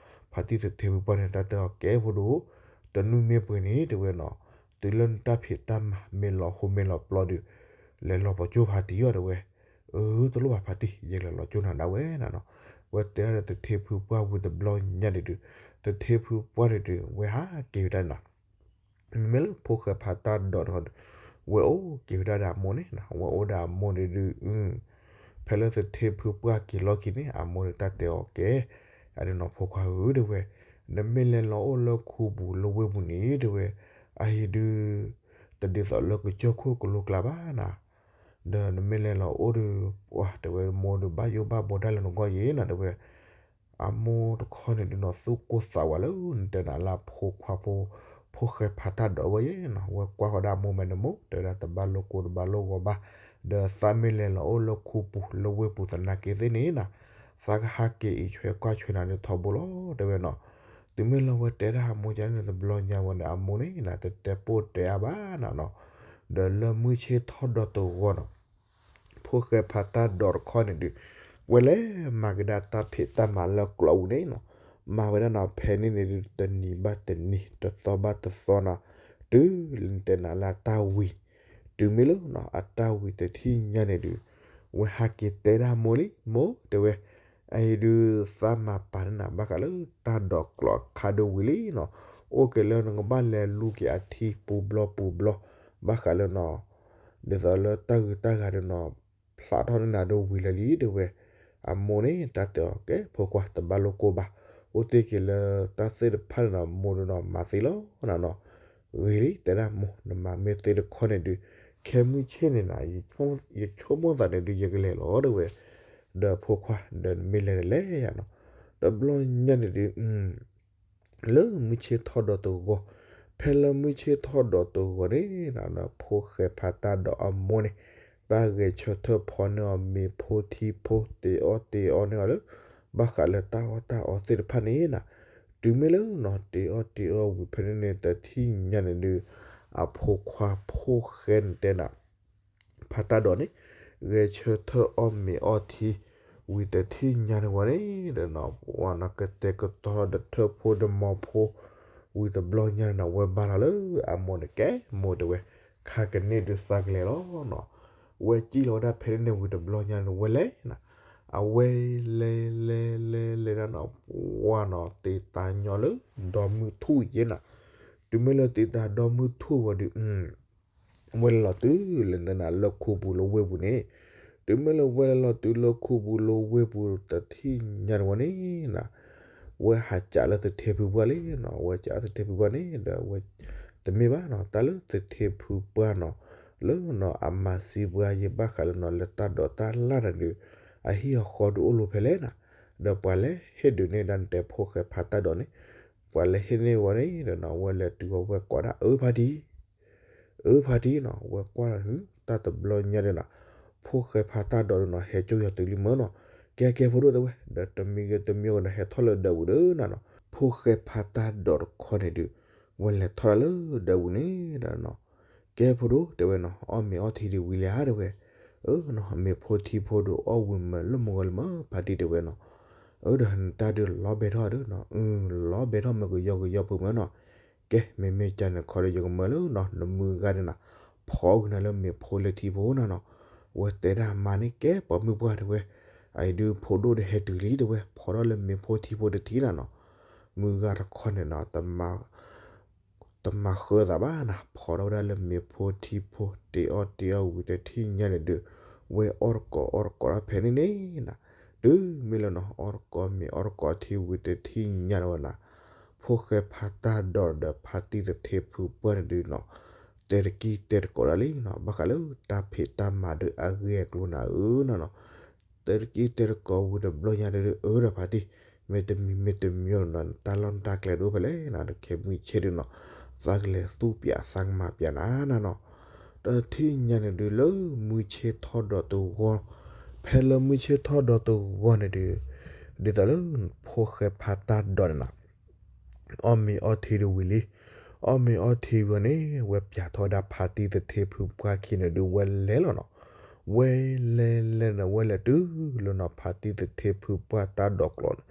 ဖါတံၢ်သထ့ဖုပှၢ်န့ၣ် တၢ်တဲအီၤကဲဖိဒိၣ်, တနွံမ့ၢ်ပှဲၤန့ၣ်တဲဝဲနီၤ, တုၤလၢနတၢ်ဖံးတၢ်မၤမ့ၢ်လီၤဟိမ့ၢ်လီၤပျီဒုး, လဲၤလီၤပှီၤကၠိဖါတံၢ်အီၤတဲဝဲ, အၢ တလိၣ်ဘၣ်ဖါတံၢ် ယကလဲၤလီၤကၠိနၤဒၣ်ဝဲနၤနီၤ, ဝဲတဲဒၣ်ဒီးသထ့ဖုပှၢ်ဝံၤတဘျီညါန့ၣ်ဒုး, သထ့ဖုပှၢ်န့ၣ်ဒုး ဝဲဟးက့ၤဝဲဒၣ်နီၤ မ့မ့ၢ်လၢဖိၣ်ဃဲဖးတၢ်ဒိးတခီဒုး, ဝဲအိၣ်က့ၤဝဲဒၣ်ဒီးအမိၢ်န့ၣ်နီၤ, ဝဲအိၣ်ဒီးအမိၢ်န့ၣ်ဒုး, ဖဲလၢသထ့ဖုပှၢ်က့ၤလီၢ်ခံန့ၣ် အမိၢ်န့ၣ်တၢ်တဲအီၤကဲ, အဒုးနီၤ ဖိခွါဧၢတဲဝဲ, နမ့ၢ်လဲၤလီၤအိၣ်လၢခူပူၤလၢဝ့ၢ်ပူၤန့ၣ်တဲဝဲ, အအံၤဒုး, တဒ်သိးလၢကစၢၢ်ခိၣ်ကလိကျါဘၣ်နၤ, ဒီးနမ့ၢ်လဲၤလီၤအိၣ်ဒီး, ပှၤတဲဝဲမိၢ်ဒီးဘၣ်ယိၣ်ဘၣ်ဘှီဒၣ်လၢနဂီၢ်ယဲနီၤတဲဝဲ, အမိၢ်တခီန့ၣ်ဒုးနီၤ သူၣ်ကိၢ်သးဝးလၢနတဲနၤလၢဖိခွါဖိ, ဖိၣ်ဃဲဖးတၢ်ဒိးဝဲယဲနီၤ, ဝဲကွၢ်ဃီဒၣ်အမိၢ်မဲာ်န့ၣ်မိၢ် တဲဝဲဒၣ်တဘၣ်လိၣ်ကိၢ်တဘၣ်လိၣ်ဂီၤဘၣ်, ဒီးသးမ့ၢ်လဲၤလီၤအိၣ်လၢခူပူၤလၢဝ့ၢ်ပူၤသနာ်က့သ့ၣ်န့ၣ်နီၤ, သးကဟးက့ၤအံးဆွဲကွၢ်ဆွဲနၤဒုးထီဘိလီၤတဲဝဲနီၤ, တုၤမ့ၢ်လၢဝဲတဲဒၣ်အမိၢ်ကန့ၣ်တဘျီညါဝဲဒီးအမိၢ်န့ၣ်နီၤ တတဲပိၢ်တဲအါဘၣ်နၤနီၤ, ဒီးလၢမုၢ်ဆ့ၣ်ထီၣ်ဒီးတဂီၤနီၤ ဖိၣ်ဃဲဖးတၢ်ဒိးတခီန့ၣ်ဒုး, ဝဲလဲၤမၤကဒါတၢ်ဖံးတၢ်မၤလၢကျိးပူၤန့ၣ်နီၤ, မၤဝဲဒၣ်နီၤ ဖဲန့ၣ်န့ၣ်ဒုး တနံၤဘၣ်တနံၤ တသီဘၣ်တသီနီၤ, တုၤလၢနတဲနၤလၢအတၢ်ဝံၤ, တုၤမ့ၢ်လၢနီၤ အတၢ်ဝံၤတထံၣ်ညါန့ၣ်ဒုး, ဝဲဟးက့ၤတဲဒၣ်မိၢ်လံ မိၢ်တဲဝဲ အအံၤဒုးသးမၤပာ်န့ၢ်နၤ ဘၣ်ဃးလၢတၢ်ဒိးကျိးအခါဒုးဝံၤလံနီၤ, အိၣ်က့ၤလၢနကဘၣ်လဲၤလူၤက့ၤအထံပူၤဘျီပူၤဘျီ, ဘၣ်ဃးလၢနီၤ, ဒ်သိးလၢတၢ်ဂုၤတၢ်ဂၤဒုးနီၤ, ဖျးထီၣ်န့ၢ်နၤဒုးဝံၤလၢာ်လံတဲဝဲ, အမိၢ်န့ၣ် တၢ်တဲအီၤကဲ ဖိခွါတဘၣ်လိၣ်ကိၢ်ဘၣ်, အိၣ်တ့ၢ်က့ၤလၢတၢ်သ့ၣ်တဖၣ်န့ၣ်နီၤ မိၢ်ဒုးနီၤ မၤသ့လီၤနၤနီၤ, ဂ့ၤလံ တဲဒၣ်မိၢ် နမၤမ့ၢ်သ့တခီန့ၣ်ဒုး, ခဲမုၢ်ဆ့ၣ်န့ၣ်နၤ, ယဆိကမိၣ်သးန့ၣ်ဒုး ယကလဲၤလီၤတဲဝဲ, ဒီးဖိခွါ ဒီးနမ့ၢ်လဲၤန့ၣ်လဲၤယၤနီၤ, တဘျီညါန့ၣ်ဒုး လၢမုၢ်ဆ့ၣ်ထီၣ်ဒီးတဂီၤ, ဖဲလၢမုၢ်ဆ့ၣ်ထီၣ်ဒီးတဂီၤန့ၣ်နီၤ, ဖိၣ်ဃဲဖးတၢ်ဒိးအမိၢ်န့ၣ်, တၢ်ဂဲၤဆၢထၢၣ်ဖီန့ၢ်အီၤမ့ၤဖိထံဖိ တ့အီၣ်တ့အီန့ၢ်အီၤလၢ, ဘၣ်ဃးလၢတၢ်အီၣ်တၢ်အီသ့ၣ်တဖၣ်န့ၣ်နီၤ, တုၤမ့ၢ်လၢနီၤ တ့အီၣ်တ့အီဝံၤဖဲန့ၣ်န့ၣ် တထံၣ်ညါန့ၣ်ဒုး, အဖိခွါဖိၣ်ဃဲန့ၣ်တဲနၤ ဖးတၢ်ဒိးန့ၣ်, ဂဲၤဆၢထၢၣ်အီၣ်မ့ၤအီထံ, ဝံၤတထံၣ်ညါန့ၣ်ဝဲန့ၣ်ဒီးနီၤ, ပှၤနီၤကတဲာ်ကတီၤဒီးထၢၣ်ဖိဒီးမီၤဖိ, ဝံၤတဘျီညါန့ၣ်နီၤ ဝဲဘါလီၤလၢအမိၢ်န့ၣ်ကဲမိၢ်တဲဝဲ, ခါကန့ၣ်ဒုးသးကလဲၤလီၤနီၤ, ဝဲကံၣ်လီၤဝဲဒၣ်ဖဲန့ၣ်န့ၣ်ဝံၤတဘျီညါန့ၣ်ဝဲလဲၤနီၤ, အဝဲလဲၤလဲၤလဲၤလဲၤဒၣ်နီၤ, ပှၤနီၤတ့တၢ်ညီလၢ, ဒီမုၢ်ထူၣ်ယဲနီၤ, တုၤမ့ၢ်လၢတ့တၢ်ဒီမုၢ်ထူၣ်ဝဲဒုး ဝဲလဲၤလီၤတုၤလၢနတဲနၤလၢခူပူၤလၢဝ့ၢ်ပူၤန့ၣ်, တုၤ တုၤမ့ၢ်လၢဝဲလဲၤလီၤတုၤလၢခူပူၤလၢဝ့ၢ်ပူၤတထံၣ်ညါန့ၣ်ဝဲန့ၣ်နီၤ, ဝဲဟးကးလၢသထ့ဖုပှၢ်လံနီၤ, ဝဲကးလၢသထ့ဖုပှၢ်န့ၣ်ဒီးဝဲ တမ့ၢ်ဘၣ်နီၤ, တၢ်လၢသထ့ဖုပှၢ်နီၤ, လၢနီၤအမၤစံပှၢ်ယဲဘၣ်ဃးလၢနီၤလၢတၢ်ဒိးတၢ်လၢ်တၢ်ဒုး, အဟံၣ်အဃီဒုးအိၣ်လီၤဖဲလဲၣ်နီၤ, ဒီးပှၤလဲၤဟ့ၣ်ဒုးန့ၢ်ဒၣ်နတဲဖိၣ်ဃဲဖးတၢ်ဒိးန့ၣ်, ပှၤလဲၤဟ့ၣ်န့ၢ်ဝဲန့ၣ်ဒီးနီၤ ဝဲလဲၤတုၤဝဲဝဲကွၢ်ဒၣ်အၢဖါတံၢ် အၢဖါတံၢ်နီၤ, ဝဲကွၢ်လၢ တၢ်တဘျီညါဒီးနီၤ, ဖိၣ်ဃဲဖးတၢ်ဒိးဒီးနီၤ ဟဲကၠိယီၤတုၤလံမၢနီၤ, ကဲကဲဖိဒိၣ်တဲဝဲ, ဒီးတမံၤဂ့ၤတမံၤဂ့ၤဒီးဟဲထီၣ်လၢဒၢးပူၤဒီးနီၤနီၤ, ဖိၣ်ဃဲဖးတၢ်ဒိးတခီန့ၣ်ဒုး, ဝဲလဲၤထီၣ်ဒၣ်လၢဒၢးပူၤန့ၣ်ဒီးနီၤ, ကဲဖိဒိၣ်တဲဝဲနီၤ အီၣ်မ့ၤအီထံဒုးဝံၤလံဧါတဲဝဲ, အၢနီၤ မ့ၤဖိထံဖိဒုးအီၣ်ဝံၤမးလၢမုၢ်ဂီၤလံမၢ ဖါတံၢ်တဲဝဲနီၤ, အၢဒီးနတၢ်ဒုးလီၤဘဲထီၣ်ဒီးနီၤ, လီၤဘဲထီၣ်မ့ၢ်ကယီကယီဖိမၢနီၤ, ကဲ မ့မ့ၢ်ကန့ၣ်ခီဒီးယကမၢလၢနီၤ နမုၢ်ဂၤဒီးနီၤ, ဖီကနၤလၢမ့ၤဖိလၢထံဖိနီၤနီၤ, ဝဲတဲဒၣ်မါန့ၣ်ကဲပှၤမုၢ်ပှၢ်တဲဝဲ, အအံၤဒုးဖိဒိၣ်ဒီးဟဲတုၤလံတဲဝဲ ဖီထီၣ်လၢမ့ၤဖိထံဖိတထံၣ်နီၤနီၤ, မုၢ်ဂၤတခီန့ၣ်နီၤ တမၤဃၢသးဘၣ်နီၤ ဖီထီၣ်ဝဲဒၣ်လၢမ့ၤဖိထံဖိ တ့အီၣ်တ့အီၣ်ဝံၤတထံၣ်ညါန့ၣ်ဒုး, ဝဲအီၣ်တကိးအီၣ်တကိးဒၣ်ဖဲန့ၣ်န့ၣ်နီၤ, တုၤမ့ၢ်လၢနီၤ အီၣ်တကိးမ့ၤအီၣ်တကိးထံဝံၤတထံၣ်ညါန့ၣ်ဝဲနီၤ, ဖိၣ်ဃဲဖးတၢ်ဒိးဒီးဖါတံၢ်သထ့ဖုပှၢ်န့ၣ်ဒုးနီၤ, တဲတကံၢ်တဲတကိးဒၣ်လံနီၤ ဘၣ်ဃးလၢတၢ်ဖံးတၢ်မၤဒုးအဂ့ၢ်အကျိၤနၤဧၢနီၤနီၤ တဲတကံၢ်တဲတကိးဝံၤတဘျီညါဒုး အၢဒီးဖါတံၢ်, မ့တမံၤမ့တမံၤနီၤ တၢ်လီၢ်နတၢ်ကျဲဒုးအိၣ်ဖဲလဲၣ်နီၤ ခဲမုၢ်ဆ့ၣ်ဒုးနီၤ, သးကလဲၤသူၣ်ပၠးသးကမၤပၠးနၤနီၤနီၤ, တထံၣ်ညါန့ၣ်ဒုးလၢမုၢ်ဆ့ၣ်ထီၣ်ဒီးတဂီၤ, ဖဲလၢမုၢ်ဆ့ၣ်ထီၣ်ဒီးတဂီၤန့ၣ်ဒုး, ဒ်သိးလၢ ဖိၣ်ဃဲဖးတၢ်ဒိးန့ၣ်နီၤ အီၣ်မ့ၤအီထံဒုးဝံၤလံ, အီၣ်မ့ၤအီထံဝံၤန့ၣ် ဝဲပၠးထီၣ်ဝဲဒၣ်ဖါတံၢ်သထ့ဖုပှၢ်ခံန့ၣ်ဒုး ဝဲလဲၤလီၤနီၤ, ဝဲလဲၤလဲၤန့ၣ် ဝဲလဲၤတုၤလၢနီၤ ဖါတံၢ်သထ့ဖုပှၢ်တၢ်ဒိးကျိးန့ၣ်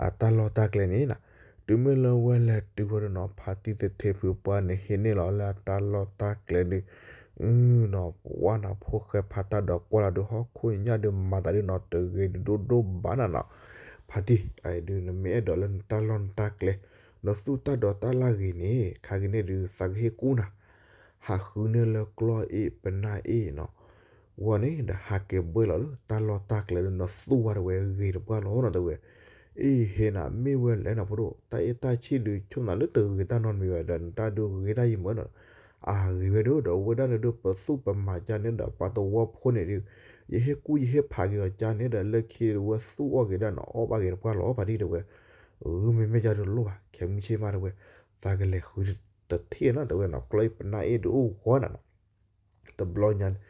အတၢ်လီၢ်တၢ်ကျဲန့ၣ်နီၤ, တုၤမ့ၢ်လၢဝဲလဲၤတုၤဝဲဒီးနီၤ ဖါတံၢ်သထ့ဖုပှၢ်န့ၣ် ဟ့ၣ်န့ၢ်လီၤလၢအတၢ်လီၢ်တၢ်ကျဲဒုး နီၤ ပှၢ်နီၤ ဖိၣ်ဃဲဖးတၢ်ဒိးကွၢ်လီၤဒုး ဟီၣ်ခိၣ်ညါဒုးမၤသးဒုးနီၤ တဂ့ၤဒိၣ်ဒိၣ်ဘၣ်နၤနီၤ, ဖါတံၢ် အအံၤဒုးနမ့ၢ်အဲၣ်ဒိးလၢနတၢ်လီၢ်နတၢ်ကျဲ နသူၣ်တၢ်ဒိးတၢ်လၢ်ဂ့ၤန့ၣ် ခါဂ့ၤန့ၣ်ဒုး သးကဟ့ၣ်ကူၣ်နၤ, ဟးဃုန့ၢ်လၢကျီၢ်အ့ၣ်ပနၢ်အ့ၣ်နီၤ ဝံၤန့ၣ်ဒီးဟးက့ၤဘှဲၣ်လီၤလၢတၢ်လီၢ်တၢ်ကျဲဒုး နသူၣ်ဝဲတဝဲဂ့ၤတပှၢ်လီၤနီၤ တဲဝဲ, အ့ၣ်ဟ့နၤ မ့ၢ်ဝဲလဲၣ်နီၤ ဖိဒိၣ် တၢ်အ့ၣ်တၢ်ဆံၣ်ဒုး ဆိၣ်နၤလၢတဂ့ၤတၢ်နီတမံၤဘၣ်ဒီး နတၢ်ဒုးဂ့ၤတၢ်ယံၤမၢနီၤ, အဂ့ၤဝဲဒၣ်ဒီး ဝဲဒၣ်န့ၣ်ဒုး ပသူၣ်ပမၤကၢ်န့ၣ်ဒီး ပှၤသဝီဖိန့ၣ်ဒုး ယဟ့ၣ်ကူၣ်ယဟ့ၣ်ဖးက့ၤအီၤကၢ်န့ၣ်ဒီး လၢခံဒုး ဝဲသူၣ်အီၣ်က့ၤဒၣ်နီၤ အီၣ်ဘၣ်က့ၤတပှၢ်လီၤ ဖါတံၢ်တဲဝဲ, အၢ မ့မ့ၢ်ကၢ်ဒုးလိၣ်ဘၣ် ခဲမုၢ်ဆ့ၣ်မးတဲဝဲ, သးကလဲၤဃုတထံၣ်နီၤ တဲဝဲနီၤ ကျီၢ်အ့ၣ်ပနၢ်အ့ၣ်ဒုးအိၣ်ဂီၤနၤနီၤ တဘျီညါန့ၣ်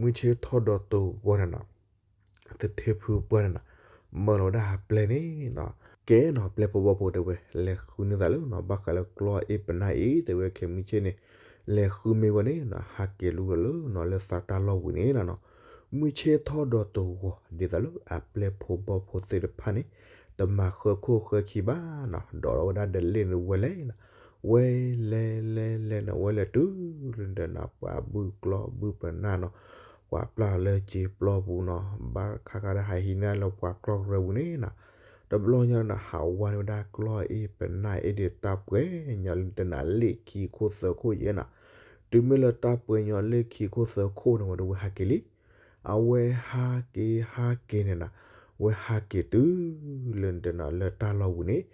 မုၢ်ဆ့ၣ်ထီၣ်ဒီးတဂီၤန့ၣ်နီၤ သထ့ဖုပှၢ်န့ၣ်နီၤ မၢလီၤဝဲဒၣ်အပျဲၢ်န့ၣ်နီၤ, ကဲနီၤ ပျဲၢ်ဖိဘီၣ်ဖိတဲဝဲ လဲၤဃုန့ၢ်သးလၢနီၤ ဘၣ်ဃးလၢကျီၢ်အ့ၣ်ပနၢ်အ့ၣ် တဲဝဲခဲမုၢ်ဆ့ၣ်န့ၣ် လဲၤဃုမ့ၢ်ဝဲန့ၣ်နီၤ ဟးက့ၤလူလီၤလၢနီၤ လၢသးတၢ်လီၢ်ဝံၤန့ၣ်နီၤ, မုၢ်ဆ့ၣ်ထီၣ်ဒီးတဂီၤ ဒ်သိးလၢအပျဲၢ်ဖိဘီၣ်ဖိသ့ၣ်တဖၣ်န့ၣ် တမၤဃၢခိၣ်ဃၢခံဘၣ်နီၤ ဒိးလီၤဝဲဒၣ်ဒလ့ၣ်န့ၣ်ဝဲလဲၤနီၤ ဝဲလဲၤလဲၤလဲၤန့ၣ် ဝဲလဲၤတုၤလၢဒီးနီၤ ပှၤဘုၣ်ကျီၢ်ဘုၣ်ပနၢ်နီၤ, ပှၤပျၢ်လီၤလၢစ့ပျီပူၤနီၤ ဘၣ်ခါခါဒီးဟးဟံးန့ၢ်လၢပှၤကျီၢ်ကရၢပူၤန့ၣ်နီၤ, တဘျီညါန့ၣ် ဟးဝါန့ၢ်ဝဲဒၣ်ကျီၢ်အ့ၣ်ပနၢ်အ့ၣ်ဒုးတၢ်ပှဲၤညီလၢတနၤ လ့ၣ်ခံခိၣ်သၢခိၣ်ယဲနီၤ, တုၤမ့ၢ်လၢတၢ်ပှဲၤညီလ့ၣ်ခံခိၣ်သၢခိၣ်န့ၣ်ဝဲဒီးဝဲဟးက့ၤလံ အဝဲဟးက့ၤဟးက့ၤန့ၣ်နီၤ, ဝဲဟးက့ၤတုၤလၢတနီၤ လၢတၢ်လီၢ်ပူၤန့ၣ်,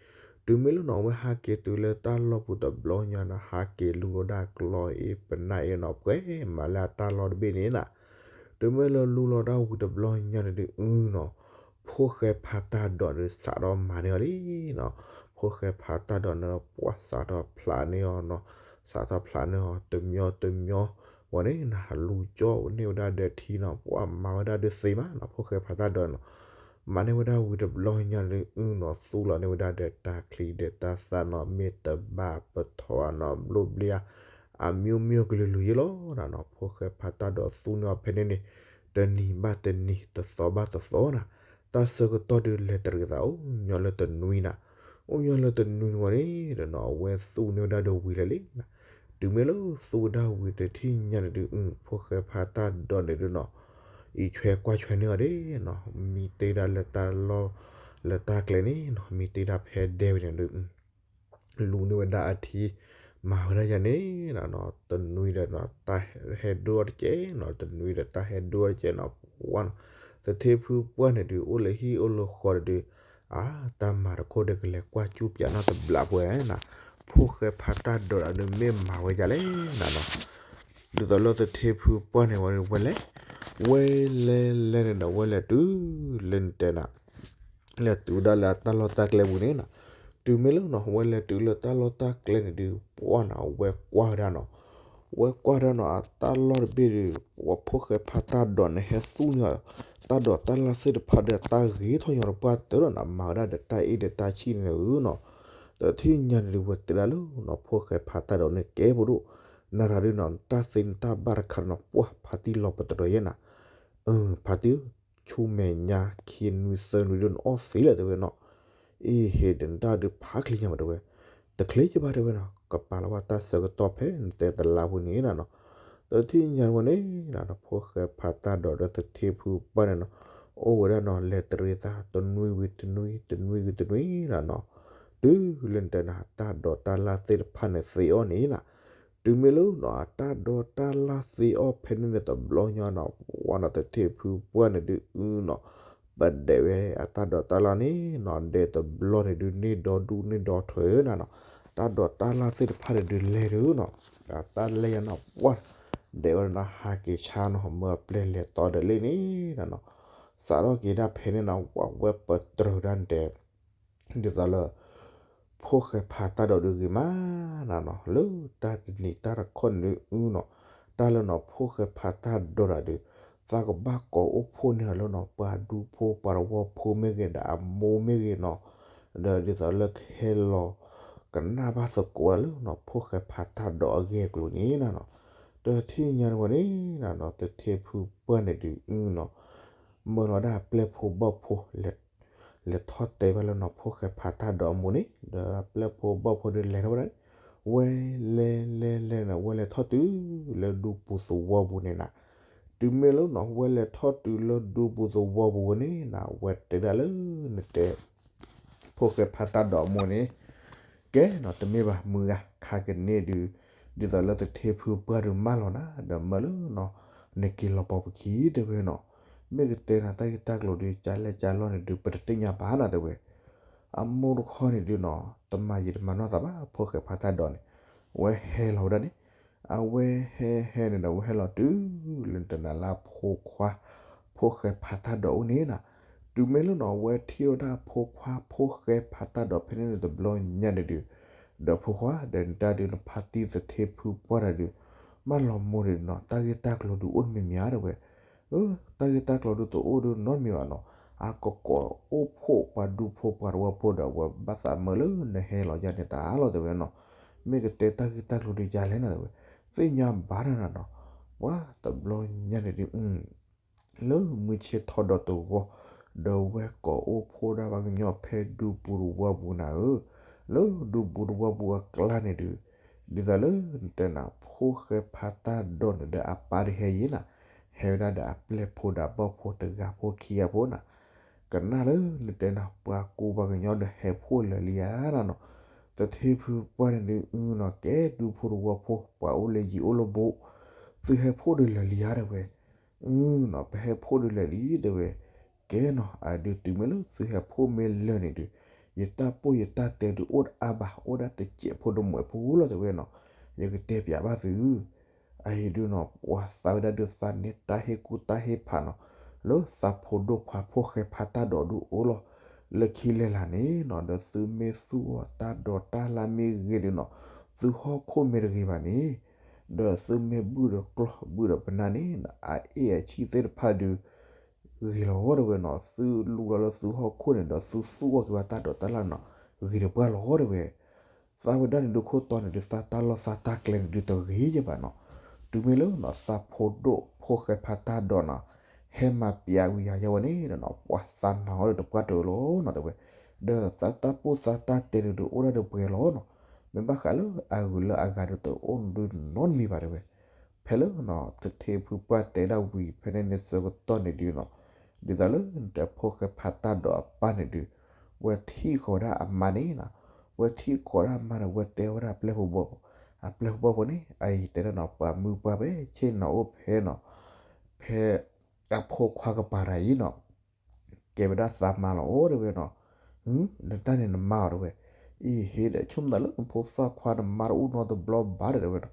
တုၤမ့ၢ်လၢနီၤ အဝဲဟးက့ၤတုၤလၢတၢ်လီၢ်ပူၤတဘျီညါနီၤ ဟးက့ၤလူလီၤဒၣ်ကျီၢ်အ့ၣ်ပနၢ်အ့ၣ်နီၤ ပှဲၤမးလၢအတၢ်လီၢ်တဘ့ၣ်န့ၣ်နီၤ, တုၤမ့ၢ်လၢလူလီၤဒၣ်ဝံၤတဘျီညါန့ၣ်ဒုးနီၤ ဖိၣ်ဃဲဖးတၢ်ဒိးန့ၣ် စးထီၣ်မၤန့ၢ်အီၤလံနီၤ, ဖိၣ်ဃဲဖးတၢ်ဒိးန့ၣ် ပှၤစးထီၣ်ဖျးန့ၢ်အီၤနီၤ, စးထီၣ်ဖျးန့ၢ်အီၤ တမံၤတမံၤ, ဝံၤန့ၣ်နီၤ လူၤကၠီန့ၢ်ဝဲဒၣ်ဒီးထံနီၤ ပှၤမၤဝဲဒၣ်ဒုးသ့မးနီၤ ဖိၣ်ဃဲဖးတၢ်ဒိးန့ၣ်နီၤ, မၤန့ၢ်ဝဲဒၣ်ဝံၤတဘျီညါန့ၣ်ဒုးနီၤ သူၣ်လီၤန့ၢ်ဝဲဒၣ်ဒီးတၢ်ချံဒီးတၢ်သၣ်နီၤ မ့ၢ်တဘၣ်ပထီၣ်နီၤ ဘျိၣ်ဘျ့ဧါ အမျိုးမျိုးကလုာ်လုာ်ယဲလီၤနီၤ, ဖိၣ်ဃဲဖးတၢ်ဒိးသူၣ်န့ၢ်အီၤဖဲန့ၣ်န့ၣ် တနံၤဘၣ်တနံၤ တသီဘၣ်တသီနီၤ, တၢ်ဆၢကတီၢ်ဒုးလဲၤတရံးသးအိၣ်ညီလၢတနွံနီၤ, အိၣ်ညီလၢတနွံန့ၣ်ဝံၤန့ၣ်ဒီးနီၤ အဝဲသူၣ်န့ၢ်ဝဲဒၣ်ဒီးဝံၤလၢာ်လံနီၤ, တုၤမ့ၢ်လၢသူၣ်ဝဲဒၣ်ဝံၤတထံၣ်ညါန့ၣ်ဒုး ဖိၣ်ဃဲဖးတၢ်ဒိးန့ၣ်ဒုးနီၤ အံးဆွဲကွၢ်ဆွဲန့ၢ်အီၤဒၣ်နီၤ မံတ့ၢ်ဒၣ်လၢတၢ်လီၢ် လၢတၢ်ကျဲန့ၣ်နီၤ မံတ့ၢ်ဒၣ်ဖဲဒဲဝဲန့ၣ်ဒုး လူန့ၢ်ဝဲဒၣ်အထံ မၤဝဲဒၣ်ယၤန့ၣ်နီၤ, တနွံဒီးတၢ်ဟဲဒိၣ်တကဲနီၤ, တနွံဒီးတၢ်ဟဲဒိၣ်တကဲနီၤ, ပှၢ်နီၤ, သထ့ဖုပှၢ်န့ၣ်ဒုး အိၣ်လၢဟံၣ်အိၣ်လၢဃီဒီးဒုး, အါ တၢ်မၤတခိၣ်ဒီးကလဲၤကွၢ်ကၠူၣ်ပၠးနီတဘျီပဝဲနီၤ, ဖိၣ်ဃဲဖးတၢ်ဒိးဒီးဒုးမ့ၢ်မၤဝဲဒ်လဲၣ်နီၤနီၤ, ဒ်သိးလၢသထ့ဖုပှၢ်န့ၣ်ဝဲ ဝဲလဲၤ ဝဲလဲၤလဲၤန့ၣ်ဒီး ဝဲလဲၤတုၤလၢနတဲနၤ လဲၤတုၤဒၣ်လၢအတၢ်လီၢ်တၢ်ကျဲပူၤန့ၣ်နီၤ, တုၤမ့ၢ်လၢနီၤ ဝဲလဲၤတုၤလၢတၢ်လီၢ်တၢ်ကျဲန့ၣ်ဒုး ပှၢ်နီၤ ဝဲကွၢ်ဝဲဒၣ်နီၤ, ဝဲကွၢ်ဒၣ်နီၤ အတၢ်လီၢ်တဘ့ၣ်ဒီး ပှၢ်ဖိၣ်ဃဲဖးတၢ်ဒိးန့ၣ် ဟဲသူၣ်န့ၢ် တၢ်ဒိးတၢ်လၢ်သ့ၣ်တဖၣ်ဒီး တၢ်ဂ့ၤထီၣ်ညီတပှၢ်တၢၢ်ဒီးနီၤ မၤဝဲဒၣ်ဒီးတၢ်အ့ၣ်ဒီးတၢ်ဆံၣ်န့ၣ်ဧၢနီၤ, ဒီးထံၣ်ညါန့ၣ်ဒုး ဝဲတဲဒၣ်လၢနီၤ ဖိၣ်ဃဲဖးတၢ်ဒိးန့ၣ် ကဲဖိဒိၣ် နၤတၢ်ဒုးနီၤ တၢ်သ့န့ၣ်တၢ်ဘၣ်တခါနီၤ ပှၢ်ဖးတံၢ်လီၤပတြၢၤယဲနီၤ, ဖးတံၢ် ဆူမဲာ်ညါခံနွံသၢနွံဒုး နအီၣ်သ့လၢၤတဲဝဲနီၤ, အ့ၣ် ဟ့ၣ်ဒီးနတၢ်ဒုးဖးချ့ညါမးတဲဝဲ, တချ့ကဘၣ်တဲဝဲနီၤ ကပာ်လီၤဘၣ်တၢ်ဆၢကတီၢ်ဖဲနတဲတလါပူၤန့ၣ်နီၤ, ဒီးထံၣ်ညါန့ၣ်ဝဲန့ၣ်နီၤ ဖိၣ်ဃဲဖးတၢ်ဒိးဒီးသထ့ဖုပှၢ်န့ၣ်နီၤ, အိၣ်ဝဲဒၣ်နီၤ လဲၤတရ့သးတနွံဝံၤတနွံ တနွံဝံၤတနွံနီၤနီၤ, တုၤလၢနတဲနၤ တၢ်ဒိးတၢ်လၢ်သ့ၣ်တဖၣ်န့ၣ်သ့အီၤန့ၣ်နီၤ, တုၤမ့ၢ်လၢနီၤ အတၢ်ဒိးတၢ်လၢ်သ့အီၤဖဲန့ၣ်န့ၣ်တဘျီညါနီၤ ပှၢ်နီၤ သထ့ဖုပှၢ်န့ၣ်ဒုးအုနီၤ, ပဒဲးဝဲအတၢ်ဒိးတၢ်လၢ်န့ၣ်နီၤ ဒဲးတဘျီန့ၣ်ဒုး န့ၢ်ဒီဒူၣ်န့ၢ်ဒီထၢနီၤနီၤ, တၢ်ဒိးတၢ်လၢ်သ့ၣ်တဖၣ်န့ၣ်ဒုးလဲၤဒုးနီၤ, တၢ်လဲၤယါနီၤ ပှၢ် ဒဲးဝဲနီၤ ဟးက့ၤဆါနီၤ မၢအပျဲၢ်လဲၤတီဒီးလ့ၣ်န့ၣ်နီၤနီၤ, စးထီၣ်က့ၤဒၣ်ဖဲန့ၣ်နီၤ ပှၢ်ဝဲပတြၢၤဒၣ်ဒဲး ဒ်သိးလၢ ဖိၣ်ဃဲဖးတၢ်ဒိးဒုးဂ့ၤမးနီၤနီၤ လၢတၢ်တနံၤတၢ်တခီန့ၣ်ဒုးအုနီၤ, တၢ်လၢနီၤ ဖိၣ်ဃဲဖးတၢ်ဒိးတၢ်ဒုး သးကဘၣ်ကိးအိၣ်ဖှိၣ်န့ၢ်အီၤလၢနီၤ ပှၤဒူဖိပှၤတဝီဖိမ့ၢ်ဂ့ၤ ဒီးအမိၢ်မ့ၢ်ဂ့ၤနီၤ, ဒီးဒ်သိးလၢကဟဲလီၤ ကနၣ်ဘၣ်သကိးလၢနီၤ ဖိၣ်ဃဲဖးတၢ်ဒိးအဂ့ၢ်အကျိၤန့ၣ်နီၤနီၤ, ဒီးထံၣ်ညါန့ၣ်ဝဲန့ၣ်နီၤနီၤ သထ့ဖုပှၢ်န့ၣ်ဒုးအုနီၤ မၢလီၤဒၣ်အပျဲၢ်ဖိဘီၣ်ဖိ လဲၤထီၣ်တဲဘၣ်လၢနီၤ ဖိၣ်ဃဲဖးတၢ်ဒိးအမိၢ်န့ၣ် ဒီးအပျဲၢ်ဖိဘီၣ်ဖိဒုးလဲၤထီၣ်ဝဲဒၣ်န့ၣ်, ဝဲလဲၤလဲၤလဲၤန့ၣ် ဝဲလဲၤထီၣ်တုၤလၢဒူပူၤသဝီပူၤန့ၣ်နီၤ, တုၤမ့ၢ်လၢနီၤ ဝဲလဲၤထီၣ်တုၤလၢဒူပူၤသဝီပူၤဝဲန့ၣ်နီၤ ဝဲတဲဒၣ်လၢနတဲ ဖိၣ်ဃဲဖးတၢ်ဒိးအမိၢ်န့ၣ်, ကဲနီၤ တမ့ၢ်ဘၣ်မုၢ်ဂၤ ခါကန့ၣ်ဒုး ဒ်သိးလၢသထ့ဖုပှၢ်ဒုးမၢလီၤနၤ ဒီးမၢလၢနီၤ နက့ၤလီၤပိာ်ပခံတဲဝဲနီၤ, မ့ၢ်ကတဲနၤတၢ်ဂ့ၢ်တၢ်ကျိၤဒုး ကလဲၣ်ကလီန့ၣ်ဒုး ပတသ့ၣ်ညါဘၣ်နၤတဲဝဲ အမိၢ်တခီန့ၣ်ဒုးနီၤ တမၤယံာ်တမၤနီၢ်သးဘၣ် ဖိၣ်ဃဲဖးတၢ်ဒိးန့ၣ်, ဝဲဟဲလီၤဝဲဒၣ်န့ၣ်, အဝဲဟဲဟဲန့ၣ်ဒီး ဝဲဟဲလီၤတုၤလၢနတဲနၤလၢအဖိခွါ ဖိၣ်ဃဲဖးတၢ်ဒိးအိၣ်န့ၣ်နီၤ, တုၤမ့ၢ်လၢနီၤ ဝဲထံၣ်ဝဲဒၣ်အဖိခွါ ဖိၣ်ဃဲဖးတၢ်ဒိးဖဲန့ၣ်န့ၣ်တဘျီညါန့ၣ်ဒုး, ဒီးဖိခွါ ဒီးနတၢ်ဒုးနဖါတံၢ်သထ့ဖုပှၢ်တၢ်ဒုး, မၢလီၤမိၢ်န့ၣ်နီၤ တၢ်ဂ့ၢ်တၢ်ကျိၤဒုးအိၣ်တမံၤမံၤဧါတဲဝဲ တၢ်ဂ့ၢ်တၢ်ကျိၤဒုးတအိၣ်ဒုးနီတမံၤဘၣ်နီၤ, အကကိးအိၣ်ဖှိၣ်ပှၤဒူဖိပှၤတဝီဖိဒီး အဝဲဘၣ်သးမၢလၢနဟဲလီၤယါန့ၣ်တၢ်လီၤတဲဝဲနီၤ, မ့ၢ်ကတဲတၢ်ဂ့ၢ်တၢ်ကျိၤဒုးယါလဲၣ်နၤတဲဝဲ, သ့ၣ်ညါဘၣ်နၤနီၤ, ပှၤတဘျီညါန့ၣ်ဒုး လၢမုၢ်ဆ့ၣ်ထီၣ်ဒီးတဂီၢ်, ဒီးဝဲကိးအိၣ်ဖှိၣ်ဒၣ်ပှၤကညီဖဲဒူပူၤတဝီပူၤနၤဧၢ, လၢဒူပူၤတဝီပူၤအကျါန့ၣ်ဒုး, ဒ်သိးလၢနတဲနၤ ဖိၣ်ဃဲဖးတၢ်ဒိးန့ၣ်ဒီးအပၢ်တဟဲယံၤနၤ, ဟဲဝဲဒၣ်ဒီးအပျဲၢ်ဖိဒီးအဘီၣ်ဖိတဂၤဖိခံဂၤဖိနၤ, ကနၣ်လၢနတဲနၤ ပှၤကူပှၤကညီဒီးဟဲဖှိၣ်လၢာ်လံဧါနၤနီၤ, သထ့ဖုပှၢ်န့ၣ်ဒုးအုနီၤ ကဲဒူဖိတဝီဖိ ပှၤအိၣ်လၢယံၤအိၣ်လၢဘူး, သုဟဲဖှိၣ်ဒီးလၢာ်လံဧါတဲဝဲ အုနီၤ ပဟဲဖှိၣ်ဒီးလၢာ်လံတဲဝဲ, ကဲနီၤ အဒုးတုၤမ့ၢ်လၢသုဟဲဖှိၣ်မ့ၢ်လၢာ်န့ၣ်ဒုး, ယတၢ်ပိၢ်ယတၢ်တဲဒုးအိၣ်တအါဘၣ် အိၣ်ဒၣ်တစဲးဖိတမှဲးဖိလီၤတဲဝဲနီၤ, ယကတဲပျးဘၣ်သု အအံၤဒုးနီၤ ပှၤသးဝဲဒၣ်ဒုးသးန့ၢ်တၢ်ဟ့ၣ်ကူၣ်တၢ်ဟ့ၣ်ဖးနီၤ, လၢသးဖိဒိၣ်ခွါဖိၣ်ဃဲဖးတၢ်ဒိးဒုးအိၣ်လီၤ, လၢခံလဲၤလၢ်န့ၣ်နီၤ ဒီးသုမ့ၢ်သူၣ်အီၤတၢ်ဒိးတၢ်လၢ်မ့ၢ်ဂ့ၤဒုးနီၤ, သုဟီၣ်ခိၣ်မ့ၢ်တဂ့ၤဘၣ်န့ၣ်, ဒီးသုမ့ၢ်ဘုၣ်ဒီးကျီၢ်ဘုၣ်ဒီးပနၢ်န့ၣ် အအ့ၣ်အဆံၣ်သ့ၣ်တဖၣ်ဒုး ဂ့ၤလီၤတဲဝဲနီၤ, သုလူလီၤလၢသုဟီၣ်ခိၣ်န့ၣ်ဒီး သုသူၣ်အီၣ်က့ၤဝဲတၢ်ဒိးတၢ်လၢ်နီၤ, ဂ့ၤတပှၢ်လီၤတဲဝဲ, သးဝဲဒၣ်န့ၣ်ဒုးခိၣ်တီန့ၣ်ဒုး သးတၢ်လီၢ်သးတၢ်ကျဲန့ၣ်ဒုးတဂ့ၤယဲဘၣ်နီၤ, တုၤမ့ၢ်လၢနီၤ သးဖိဒိၣ်ဖိၣ်ဃဲဖးတၢ်ဒိးနီၤ, ဟဲမၤပျးဝံၤယၤယဲဝဲန့ၣ်နီၤ ပှၤသးနၤအီၤဒီးတပှၢ်တၢၢ်လီၤနီၤတဲဝဲ, ဒီးသးတၢ်ပိၢ်သးတၢ်တဲန့ၣ်ဒုးအိၣ်ဒၣ်ဒီးပှဲၤလီၤနီၤ, မ့ၢ်ဘၣ်ဃးလၢအဂုၤလၢအဂၤဒုးတအိၣ်ဒုးနီတမံၤဘၣ်တဲဝဲ ဖဲလၢသထ့ဖုပှၢ်တဲဒၣ်ဝံၤဖဲန့ၣ်န့ၣ်ဆၢကတီၢ်န့ၣ်ဒုးနီၤ, ဒ်သိးလၢနတဲဖိၣ်ဃဲဖးတၢ်ဒိးအပၢ်န့ၣ်ဒုး, ဝဲထံၣ်ဃီၤဝဲဒၣ်အမါန့ၣ်နီၤ, ဝဲထံၣ်ဃီၤဝဲဒၣ်အမါန့ၣ် ဝဲတဲဝဲဒၣ်ပျဲၢ်ဖိဘီၣ်ဖိ, အပျဲၢ်ဖိဘီၣ်ဖိန့ၣ် အအံၤတဲဒၣ်နီၤ ပှၤမုၢ်ပှၢ်ဖဲဆ့ၣ်နီၤအိၣ်ဖဲနီၤ ဖဲအဖိခွါကပၤတၢ်အံၤနီၤ ကဲဝဲဒၣ်သးမါလီၤအိၣ်တဲဝဲနီၤ, နတၢ်န့ၣ်နမါအီၤတဲဝဲ, အံၤဟ့ဒီး ဆိကမိၣ်သးလၢနဖိသၣ်ခွါနမါတအိၣ်နီတဘျီဘၣ်ဒီးတဲဝဲနီၤ,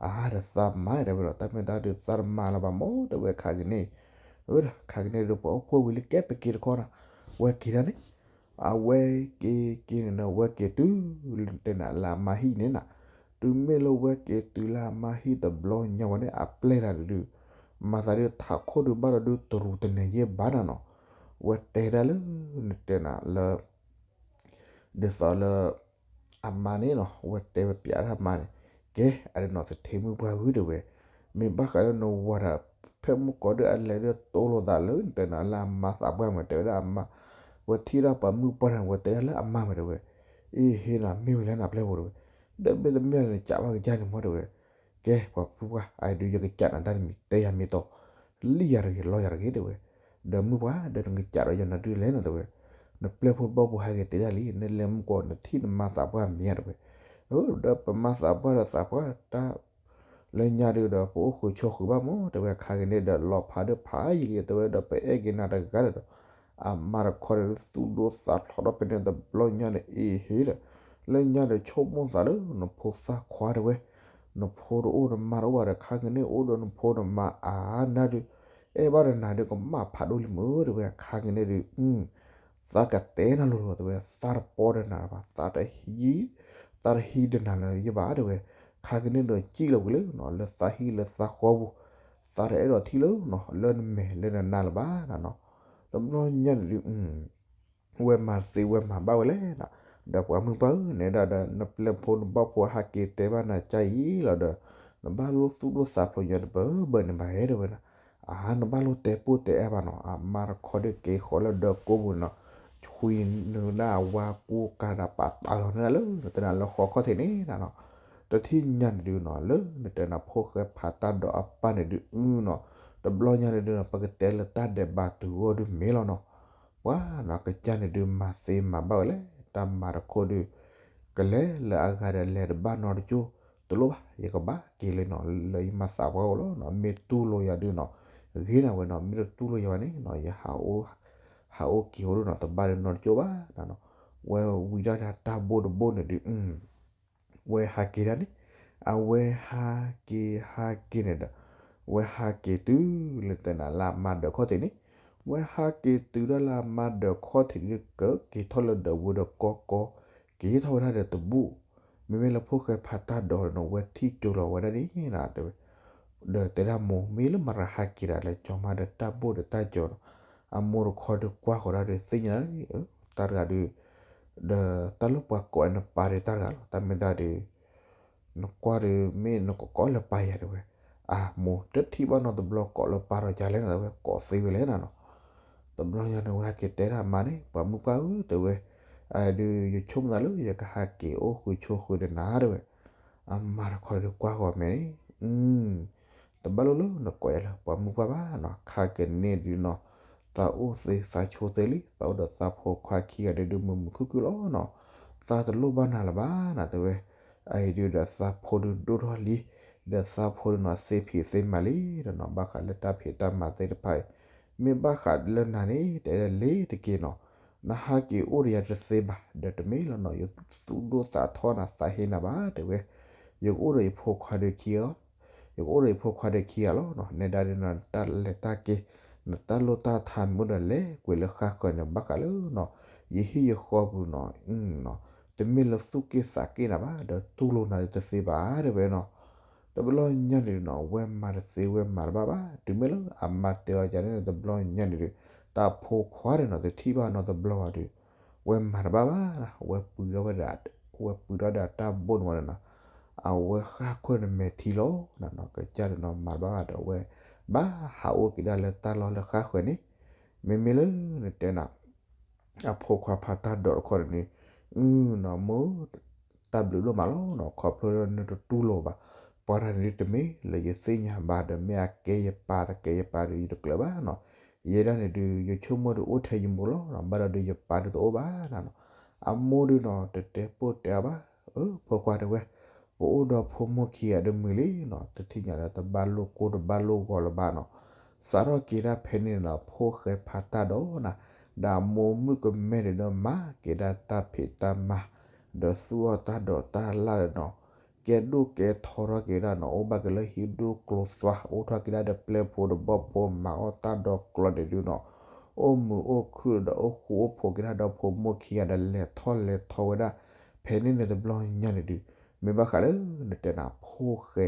အါဒီးသးမါတဲဝဲဒီး တၢ်မ့ၢ်တၢ်ဒုးသးတမါလၢၤဘၣ်မး တဲဝဲခါကန့ၣ်, အဝဲဒၣ်ခါကန့ၣ်ဒီးပှၤအိၣ်ဖှိၣ်ဝံၤလံကဲပက့ၤတခီနီၤ, ဝဲက့ၤဒၣ်န့ၣ် အဝဲက့ၤက့ၤန့ၣ်ဒီး ဝဲက့ၤတုၤလၢတဲနၤလၢအမါဟံၣ်န့ၣ်နီၤ, တုၤမ့ၢ်လၢဝဲက့ၤတုၤလၢအမါဟံၣ်တဘျီညါဝဲန့ၣ် အပျဲၢ်တၢ်ဒုး မၤသးဒုးထးခိၣ်ဒုးဘၣ်ဒီးဒုးတရူးတန့ၢ်ယဲၢ်ဘၣ်နၤနီၤ, ဝဲတဲဒၣ်လၢ နတဲနၤလၢ ဒ်သိးလၢ အမါန့ၣ်နီၤ ဝဲတဲဝဲပျးတၢ်မါန့ၣ်, ကဲ အဒုးနီၤ သထ့မုၣ်ပှၢ်ဧၢတဲဝဲ, မ့ၢ်ဘၣ်ဃးလၢနဝၤတၢ် ဖဲမုၢ်ကီၢ်ဒုးအလဲၤဒုးတိလိာ်သးလၢနတဲနၤလၢအမါသးပှၢ်မး တဲဝဲဒၣ်အမါ, ဝဲထံၣ်ဒၣ်ပှၤမုၢ်ပှၢ်န့ၣ် ဝဲတဲဒၣ်လၢအမါမးတဲဝဲ, အံၤဟ့နီၤ မ့ၢ်ဝဲလဲၣ်နၤပျဲၢ်ဖိတဲဝဲ, ဒီးမ့ၢ်တမ့ၢ်နကးဘၣ်ကစၢ်န့ၣ်မးတဲဝဲ, ကဲ ပှၤမုၢ်ပှၢ် အဒုးယကစးနၤတၢ်တမံၤ တဲယၤမ့ၢ်တီ လံၣ်ယၤတဂ့ၤ လီယၤတဂ့ၤတဲဝဲ, ဒီးမုၢ်ပှၢ် ဒီးနကစးဒီးယၤနၤဒုးလဲၣ်နၤတဲဝဲ, နပျဲၢ်ဖိတဘီၣ်ဖိဟဲက့ၤတဲဒၣ်လံ နလဲၤမုၢ်ကီၢ်နထံၣ်နမါသးပှၢ်မ့ၢ်ဧါတဲဝဲ, ဒီးပမါသးပှၢ်ဒီးသးပှၢ်တၢ် လၢညါဒုးဒီးပအိၣ်ဃုာ်ဆိးဃုာ်ဘၣ်မး တဲဝဲခါက့ၤန့ၣ်ဒီး လီၤဖးဒိၣ်ဖးယံာ်လံတဲဝဲဒီး ပအဲၣ်က့ၤနၤတဂၤဒီး အမါတခီန့ၣ်ဒုး သူၣ်ဒိၣ်သးဖျိးထီၣ်ဖဲန့ၣ်တဘျီညါန့ၣ် အ့ဟ့ဒီး လၢညါဒီး ဆိကမိၣ်သးလၢနဖိသၣ်ခွါတဲဝဲ, နဖိတအိၣ်နမါတအိၣ်ဘၣ်ဒီး ခါက့ၤန့ၣ်အိၣ်ဒီးနဖိနမါအါနၤဒုး အဲၣ်ဘၣ်ဒီးနၤဒုးကမၣ်ဖးဒိၣ်လံမးတဲဝဲ ခါက့ၤန့ၣ်ဒုး သးကတဲနၤလိၤလိၤတဲဝဲ သးတပီဒီးနၤဘၣ် သးတဟံး, သးတဟံးဒီးနၤလၢၤယဘၣ်တဲဝဲ, ခါက့ၤန့ၣ်ဒီးစံၣ်လီၤကွံာ်လၢနီၤ လၢသးဟံၣ်လၢသးဃီပူၤ, သးတအဲၣ်ဒိးထံၣ်လၢနီၤ လၢနမဲာ်လၢနနါလၢၤဘၣ်နၤနီၤ, တဘျီညါန့ၣ်ဒုး ဝဲမၤသ့ဝဲမၤဘၣ်ဝဲလဲၣ်နီၤ, ဒီးပှၤမုၢ်ပှၢ်ဧၢ နဲဒၣ်ဒီး နပျဲၢ်ဖိနဘီၣ်ဖိဟးက့ၤတဲဘၣ်နၤကါအံၤလီၤဒီး နဘၣ်လိၣ်သူၣ်ဒိၣ်သးဖျိးညါတပၢၢ်ဘၢၣ်န့ၣ်ဘၣ်ဧါတဲဝဲနီၤ, အါ နဘၣ်လိၣ်တဲပိၢ်တဲအါဘၣ်နီၤ အမါတခီဒုးက့ၤဃီၤလၢဒၢးကိးပူၤနီၤ, ဆွံနုာ်ဒၣ်အဝါကူကၤဒီးပာ်တၢ်လီၤန့ၣ်လၢ နတဲနၤလၢဃီခီၣ်ထံးန့ၣ်နီၤ, တထံၣ်ညါန့ၣ်ဒုးနီၤ လၢနတဲနၤဖိၣ်ဃဲဖးတၢ်ဒီးအပၢ်န့ၣ်ဒုးနီၤ, တဘျီညါန့ၣ်ဒုးနီၤ ပကတဲလၢတၢ်ဒဲးဘးတုၤအီၤဒုးမ့ၢ်လီၤနီၤ, ပှၤနီၤ ကစၢ်န့ၣ်ဒုးမၤသ့မၤဘၣ်ဝဲလဲၣ် တၢ်မၤတခိၣ်ဒုး ကလဲၤလၢအဂၤဒီးလဲၤတဘၣ်နီတကၠိၢ် တလိၣ်ဘၣ် ယကဘၣ်က့ၤလၢနီၤ လၢယမၤသးပှၢ်အိၣ်လီၤနီၤ မ့ၢ်တူၢ်လိာ်ယၤဒုးနီၤ ဂ့ၤနၤဝဲနီၤ မ့ၢ်တတူၢ်လိာ်ယၤဘၣ်န့ၣ်နီၤ ယဟးအိၣ်က့ၤအိၣ်ဒုးနီၤ တဘၣ်ဒီးနီတကၠိၢ်ဘၣ်နီၤ, ဝဲဝံၤဒၣ်ဒီးတၢ်ဘိၣ်တဘိၣ်န့ၣ်ဒုး ဝဲဟးက့ၤဒၣ်န့ၣ်, အဝဲဟးက့ၤဟးက့ၤန့ၣ်ဒီး ဝဲဟးက့ၤတုၤလၢတဲနၤလၢအမါဒၢးခီၣ်ထံးန့ၣ်, ဝဲဟးက့ၤတုၤဒၣ်လၢအမါဒၢးခီၣ်ထံးန့ၣ် ကက့ၤထီၣ်လၢဒၢးဝဲဒီးကီကီ, က့ၤထီၣ်ဝဲဒၣ်ဒီးတဘူၣ်, မ့မ့ၢ်လၢဖိၣ်ဃဲဖးတၢ်ဒီးနီၤ ဝဲထံၣ်ကၠိလီၤဝဲဒၣ်န့ၣ်နၤတဲဝဲ ဒီးတဲဒၣ်မိၢ် မ့ၢ်လၢမၤရၤဟးက့ၤဒၣ်လၢကၠီၤမါဒီးတၢ်ဘိၣ်ဒီးတၢ်ကၠီၤနီၤ, အမိၢ်တခီဒီးကွၢ်ဃီၤဒၣ်ဒီးသ့ၣ်ညါန့ၣ်, တၢ်တဂၤဒီး ဒီးတၢ်လၢပှၤကိးအနပၢ်ဒီးတၢ်တဂၤလီၤ တၢ်မ့ၢ်တၢ်ဒီး နကွၢ်ဒီးမ့ၢ်နကကိးလၢပၢ်ယၤတဲဝဲ, အမိၢ် တထံၣ်ဘၣ်နီတဘျီကိးလၢပၢ်ဒီးယၤလဲၣ်နၤတဲဝဲ ကိးသ့ဝဲလဲၣ်နၤနီၤ, တဘျီညါန့ၣ်ဝဲဟဲက့ၤတဲဒၣ်အမါန့ၣ် ပှၤမုၢ်ပှၢ်ဧၢတဲဝဲ, အဒုးယဆိကမိၣ်သးလၢယကဟးက့ၤအိၣ်ဃုာ်ဆိးဃုာ်ဒီးနၤတဲဝဲ, အမါတခီဒီးကွၢ်ဃီၤမဲာ်န့ၣ် တဘၣ်လိၣ်လၢနကိးယၤလၢပှၤမုၢ်ပှၢ်ဘၣ်နီၤ ခါကန့ၣ်ဒုးနီၤ, သးအိၣ်သ့သးဆိသ့လံ သးအိၣ်ဒီးသးဖိခွါခံဂၤဒုးဒုးမုာ်မုာ်ခုၣ်ခုၣ်လီၤနီၤ, သးတလိၣ်ဘၣ်နၤလၢၤဘၣ်နၤတဲဝဲ, အအံၤဒုးဒီးသးဖိဒုးဒိၣ်ထီၣ်လံ, ဒီးသးဖိဒုးနီၤသ့ဖံးသ့မၤလံ, ဒီးနီၤဘၣ်ဃးလၢတၢ်ဖံးတၢ်မၤသ့ၣ်တဖၣ်အံၤ, မ့ၢ်ဘၣ်ဃးလၢနၤန့ၣ် တဲဒၣ်လ့ၤတက့ၢ်နီၤ, နဟးက့ၤအိၣ်ဒီးယၤတသ့ဘၣ်, ဒီးတမ့ၢ်လီၤနီၤ ယသူၣ်ဒိၣ်သးထီနၤသးဟ့နၤဘၣ်တဲဝဲ, ယကအိၣ်ဒီးယဖိခွါဒီးခံဂၤ ယကအိၣ်ဒီးယဖိခွါဒီးခံဂၤလီၤနီၤ, နဲဒၣ်ဒီးနတၢ်လဲၤတၢ်က့ၤ, နတၢ်လိၣ်တၢ်ထါမ့ၢ်အိၣ်ဒီးလဲၤကွံာ်လၢဃါဃၢၤန့ၣ် ဘၣ်ဃးလၢနီၤ, ယဟံၣ်ယဃီပူၤနီၤ, တမ့ၢ်လၢသူၣ်က့ၣ်သးက့ၣ်နၤဘၣ်, ဒီးတူၢ်လိာ်နၤဒီးတသ့ဘၣ်တဲဝဲနီၤ, တဘျီညါန့ၣ်နီၤ ဝဲမၤတသ့ဝဲမၤတဘၣ်ဘၣ်, တုၤမ့ၢ်လၢအမါတဲအီၤယၤန့ၣ် တဘျီညါန့ၣ်ဒီး တၢ်ဖိခွါဒီးနီၤ တထံၣ်ဘၣ်နီတဘျီဘၣ်ဒီး ဝဲမၤတဘၣ်ဘၣ်, ဝဲပှ့ၤထီၣ်ဝဲဒၣ်, ဝဲပှ့ၤထီၣ်ဒီးအတၢ်ဘိၣ်န့ၣ်ဝဲဒၣ်နီၤ, အဝဲဃၣ်ခိၣ်နမဲာ်ထံလီၤ, နနီၤ ကစၢ်ဒီးနီၤမၤတဘၣ်ဘၣ်ဒီးဝဲ ဘၣ်ဟးအိၣ်က့ၤဒၣ်လၢတၢ်လီၢ်လၢဃါဃၢၤန့ၣ်, မ့မ့ၢ်လၢနတဲနၤ အဖိခွါဖးတၢ်ဒီးတခီန့ၣ်, နီၤ မိၢ် တၢ်ဘျုးဒိၣ်မးလီၤနီၤ ခီဖျိလၢနတတူၢ်လိာ်ဘၣ်, ပှၤတဂၤန့ၣ်ဒုးတမ့ၢ်လၢယသ့ၣ်ညါဘၣ်ဒီး မ့ၢ်အကဲယပၢ်တကဲယပၢ်ဒီးယတကျၢၤဘၣ်နီၤ, ယဲဒၣ်န့ၣ်ဒုး ယဆိကမိၣ်ဒုးအိၣ်ထဲယမိၢ်လီၤနီၤ ဘၣ်ဒီးဒုးယပၢ်ဒုးတအိၣ်ဘၣ်နၤနီၤ, အမိၢ်ဒုးနီၤ တတဲပိၢ်တဲအါဘၣ်, အၢ ဖိခွါတဲဝဲ, ပအိၣ်ဒီးဖိမုၣ်ခံဂၤတမုာ်လံနီၤ, တထံၣ်ညါဒီးတဘၣ်လိၣ်ကိၢ်တဘၣ်လိၣ်ဂီၤလၢၤဘၣ်နီၤ. စးထီၣ်က့ၤဒၣ်ဖဲန့ၣ်ဒီး ဖိၣ်ဃဲဖးတၢ်ဒီးနၤ, ဒီးအမိၢ်မုၣ်ကမဲန့ၣ်ဒီး မၤက့ၤဒၣ်တၢ်ဖံးတၢ်မၤ, ဒီးသူၣ်အီၣ်တၢ်ဒိးတၢ်လၣ်ဒီးနီၤ, ကဲဒိၣ်ကဲထီထီၣ်က့ၤဒၣ်နီၤ, အိၣ်ဘၣ်က့ၤလၢဟံၣ်ဒိၣ်ကျိသွါ, အိၣ်ထီၣ်က့ၤဒၣ်ဒီးပျဲၢ်ဖိတဘီဖိ, မၤအီၣ်တၢ်ဒီးကျီန့ၣ်ဒုးနီၤ, အိၣ်မုာ်အိၣ်ခုၣ်ဒီးအိၣ်ဃူအိၣ်ဖိးက့ၤဒၣ်ဒီးဖိမုၣ်ခံဂၤဒီး လဲၤထီၣ်လဲၤထီဝဲဒၣ် ဖဲန့ၣ်န့ၣ်တဘျီညါန့ၣ်ဒုး, မ့ၢ်ဘၣ်ဃးလၢနတဲနၤ ဖိၣ်ဃဲ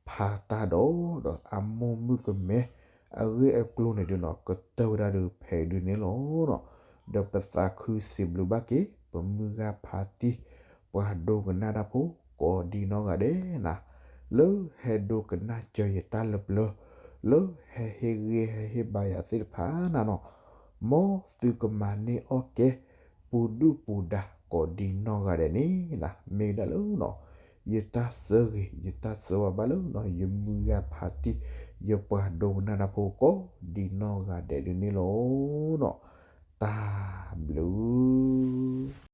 ဖးတၢ်ဒီး ဒီးအမိၢ်မုၣ်ကမဲ အဂ့ၢ်အကျိၤန့ၣ်ဒုးနီၤ, ကတၢၢ်ဝဲဒၣ်ဒုးဖဲဒုးန့ၣ်လီၤနီၤ. ဒီးပသးခုစံးဘျုးဘၣ်က့ၤ ပမုၢ်ဂၤဖးတံၢ် ပှၤဒိကနၣ်တၢ်ဖိ ကိးဒံနီၢ်ဂၤဒဲးနၤ, လၢဟဲဒိကနၣ်စၢၤယတၢ်လၢပျၢၤ, လၢဟဲဟ့ၣ်ဂံၢ်ဟဲဟ့ၣ်ဘါယၤသ့ၣ်တဖၣ်နၤနီၤ, မ်သုကမၤန့ၢ်အီၣ်ကဲ ပူၤဒုၣ်ပူၤဒါကိးဒံနီၢ်ဂၤဒဲးန့ၣ်နၤ, မ့ၢ်ဝဲဒၣ်လၢနီၤ ယတၢ်ဆၢဂ့ၤ ယတၢ်ဆၢဝါဘၣ်လၢနီၤ ယမုၢ်ဂၤဖးတံၢ် ယပှၤဒိကနၣ်တၢ်ဖိကိးဒံနီၢ်ဂၤဒဲးဒုးန့ၣ်လီၤနီၤ. တၢ်ဘျုး